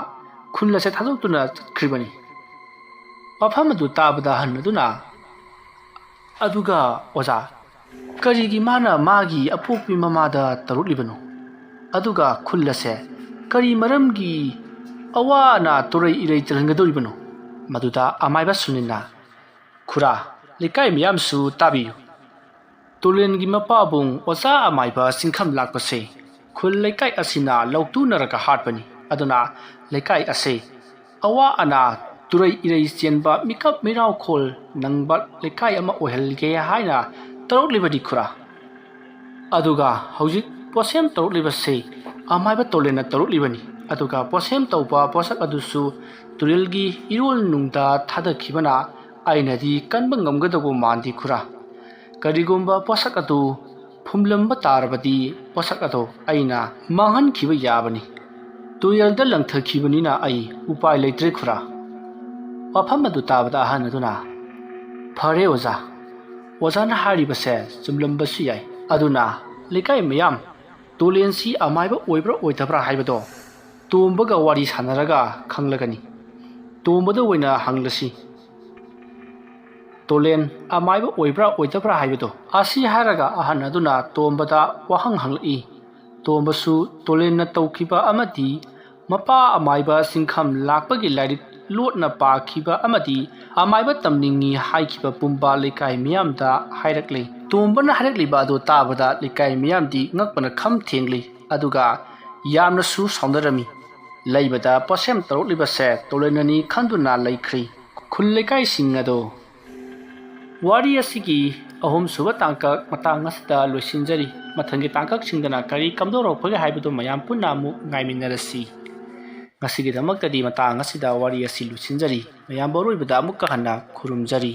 ꯈꯨꯜ ꯑꯁꯦ ꯊꯥꯗꯣꯛꯇꯨꯅ ꯆꯠꯈ꯭ꯔꯤꯕꯅꯤ꯫" ꯋꯥꯐꯝ ꯑꯗꯨ ꯇꯥꯕꯗ ꯑꯍꯟ ꯑꯗꯨꯅ, "ꯑꯗꯨꯒ ꯑꯣꯖꯥ, ꯀꯔꯤꯒꯤ ꯃꯥꯅ ꯃꯥꯒꯤ ꯑꯄꯣꯛꯄꯤ ꯃꯃꯥꯗ ꯇꯧꯔꯛꯂꯤꯕꯅꯣ? ꯑꯗꯨꯒ ꯈꯨꯜ ꯑꯁꯦ ꯀꯔꯤ ꯃꯔꯝꯒꯤ ꯑꯋꯥ ꯑꯅꯥ ꯇꯨꯔꯩ ꯏꯔꯩ ꯆꯜꯍꯟꯒꯗꯧꯔꯤꯕꯅꯣ?" ꯃꯗꯨꯗ ꯑꯃꯥꯏꯕ ꯁꯨꯅꯤꯜꯅ, "ꯈꯨꯔꯥ, ꯂꯩꯀꯥꯏ ꯃꯤꯌꯥꯝꯁꯨ ꯇꯥꯕꯤꯌꯨ꯫ ꯇꯨꯂꯦꯟꯒꯤ ꯃꯄꯥꯕꯨꯡ ꯑꯣꯖꯥ ꯑꯃꯥꯏꯕ ꯆꯤꯡꯈꯝ ꯂꯥꯛꯄꯁꯦ ꯈꯨꯜ ꯂꯩꯀꯥꯏ ꯑꯁꯤꯅ ꯂꯧꯇꯨꯅꯔꯒ ꯍꯥꯠꯄꯅꯤ꯫ ꯑꯗꯨꯅ ꯂꯩꯀꯥꯏ ꯑꯁꯦ ꯑꯋꯥ ꯑꯅꯥ, ꯇꯨꯔꯩ ꯏꯔꯩ ꯆꯦꯟꯕ, ꯃꯤꯀꯞ ꯃꯤꯔꯥꯎꯈꯣꯜ ꯅꯪꯕ ꯂꯩꯀꯥꯏ ꯑꯃ ꯑꯣꯏꯍꯜꯒꯦ ꯍꯥꯏꯅ ꯇꯧꯔꯛꯂꯤꯕꯅꯤ ꯈꯨꯔꯥ꯫ ꯑꯗꯨꯒ ꯍꯧꯖꯤꯛ ꯄꯣꯠꯁꯦꯝ ꯇꯧꯔꯛꯂꯤꯕꯁꯤ ꯑꯃꯥꯏꯕ ꯇꯣꯂꯦꯟꯅ ꯇꯧꯔꯛꯂꯤꯕꯅꯤ꯫ ꯑꯗꯨꯒ ꯄꯣꯠꯁꯦꯝ ꯇꯧꯕ ꯄꯣꯠꯁꯛ ꯑꯗꯨꯁꯨ ꯇꯨꯔꯦꯜꯒꯤ ꯏꯔꯣꯜ ꯅꯨꯡꯗ ꯊꯥꯗꯈꯤꯕꯅ ꯑꯩꯅꯗꯤ ꯀꯟꯕ ꯉꯝꯒꯗꯧꯕ ꯃꯥꯟꯗꯦ ꯈꯨꯔꯥ꯫ ꯀꯔꯤꯒꯨꯝꯕ ꯄꯣꯠꯁꯛ ꯑꯗꯨ ꯐꯨꯝꯂꯝꯕ ꯇꯥꯔꯕꯗꯤ ꯄꯣꯠꯁꯛ ꯑꯗꯨ ꯑꯩꯅ ꯃꯥꯡꯍꯟꯈꯤꯕ ꯌꯥꯕꯅꯤ꯫ ꯇꯨꯔꯦꯜꯗ ꯂꯪꯊꯈꯤꯕꯅꯤꯅ ꯑꯩ ꯎꯄꯥꯏ ꯂꯩꯇ꯭ꯔꯦ ꯈꯨꯔꯥ꯫" ꯋꯥꯐꯝ ꯑꯗꯨ ꯇꯥꯕꯗ ꯑꯍꯟ ꯑꯗꯨꯅ, "ꯐꯔꯦ ꯑꯣꯖꯥ, ꯑꯣꯖꯥꯅ ꯍꯥꯏꯔꯤꯕꯁꯦ ꯆꯨꯝꯂꯝꯕꯁꯨ ꯌꯥꯏ꯫ ꯑꯗꯨꯅ ꯂꯩꯀꯥꯏ ꯃꯌꯥꯝ, ꯇꯣꯂꯦꯟꯁꯤ ꯑꯃꯥꯏꯕ ꯑꯣꯏꯕ꯭ꯔꯥ ꯑꯣꯏꯗꯕ꯭ꯔꯥ ꯍꯥꯏꯕꯗꯣ ꯇꯣꯝꯕꯒ ꯋꯥꯔꯤ ꯁꯥꯟꯅꯔꯒ ꯈꯪꯂꯒꯅꯤ꯫ ꯇꯣꯝꯕꯗ ꯑꯣꯏꯅ ꯍꯪꯂꯁꯤ꯫ ꯇꯣꯂꯦꯟ ꯑꯃꯥꯏꯕ ꯑꯣꯏꯕ꯭ꯔꯥ ꯑꯣꯏꯗꯕ꯭ꯔꯥ ꯍꯥꯏꯕꯗꯣ꯫" ꯑꯁꯤ ꯍꯥꯏꯔꯒ ꯑꯍꯟ ꯑꯗꯨꯅ ꯇꯣꯝꯕꯗ ꯋꯥꯍꯪ ꯍꯪꯂꯛꯏ꯫ ꯇꯣꯝꯕꯁꯨ ꯇꯣꯂꯦꯟꯅ ꯇꯧꯈꯤꯕ ꯑꯃꯗꯤ ꯃꯄꯥ ꯑꯃꯥꯏꯕ ꯆꯤꯡꯈꯝ ꯂꯥꯛꯄꯒꯤ ꯂꯥꯏꯔꯤꯛ ꯂꯣꯠꯅ ꯄꯥꯈꯤꯕ ꯑꯃꯗꯤ ꯑꯃꯥꯏꯕ ꯇꯝꯅꯤꯡꯏ ꯍꯥꯏꯈꯤꯕ ꯄꯨꯝꯕ ꯂꯩꯀꯥꯏ ꯃꯤꯌꯥꯝꯗ ꯍꯥꯏꯔꯛꯂꯤ꯫ ꯇꯣꯝꯕꯅ ꯍꯥꯏꯔꯛꯂꯤꯕ ꯑꯗꯨ ꯇꯥꯕꯗ ꯂꯩꯀꯥꯏ ꯃꯤꯌꯥꯝꯗꯤ ꯉꯛꯄꯅ ꯈꯝ ꯊꯦꯡꯂꯤ, ꯑꯗꯨꯒ ꯌꯥꯝꯅꯁꯨ ꯁꯥꯎꯅꯔꯝꯃꯤ꯫ ꯂꯩꯕꯗ ꯄꯣꯠꯁꯦꯝ ꯇꯧꯔꯛꯂꯤꯕꯁꯦ ꯇꯣꯂꯦꯟꯅꯅꯤ ꯈꯟꯗꯨꯅ ꯂꯩꯈ꯭ꯔꯤ꯫ ꯈꯨꯜ ꯂꯩꯀꯥꯏꯁꯤꯡ ꯑꯗꯣ꯫ ꯋꯥꯔꯤ ꯑꯁꯤꯒꯤ ꯑꯍꯨꯝꯁꯨꯕ ꯇꯥꯡꯀꯛ ꯃꯇꯥꯡ ꯑꯁꯤꯗ ꯂꯣꯏꯁꯤꯟꯖꯔꯤ꯫ ꯃꯊꯪꯒꯤ ꯇꯥꯡꯀꯛꯁꯤꯡꯗꯅ ꯀꯔꯤ ꯀꯝꯗꯧꯔꯛꯄꯒꯦ ꯍꯥꯏꯕꯗꯨ ꯃꯌꯥꯝ ꯄꯨꯟꯅ ꯑꯃꯨꯛ ꯉꯥꯏꯃꯤꯟꯅꯔꯁꯤ꯫ ꯉꯁꯤꯒꯤꯗꯃꯛꯇꯗꯤ ꯃꯇꯥꯡ ꯑꯁꯤꯗ ꯋꯥꯔꯤ ꯑꯁꯤ ꯂꯣꯏꯁꯤꯟꯖꯔꯤ꯫ ꯃꯌꯥꯝꯕꯨ ꯑꯔꯣꯏꯕꯗ ꯑꯃꯨꯛꯀ ꯍꯟꯅ ꯈꯨꯔꯨꯝꯖꯔꯤ꯫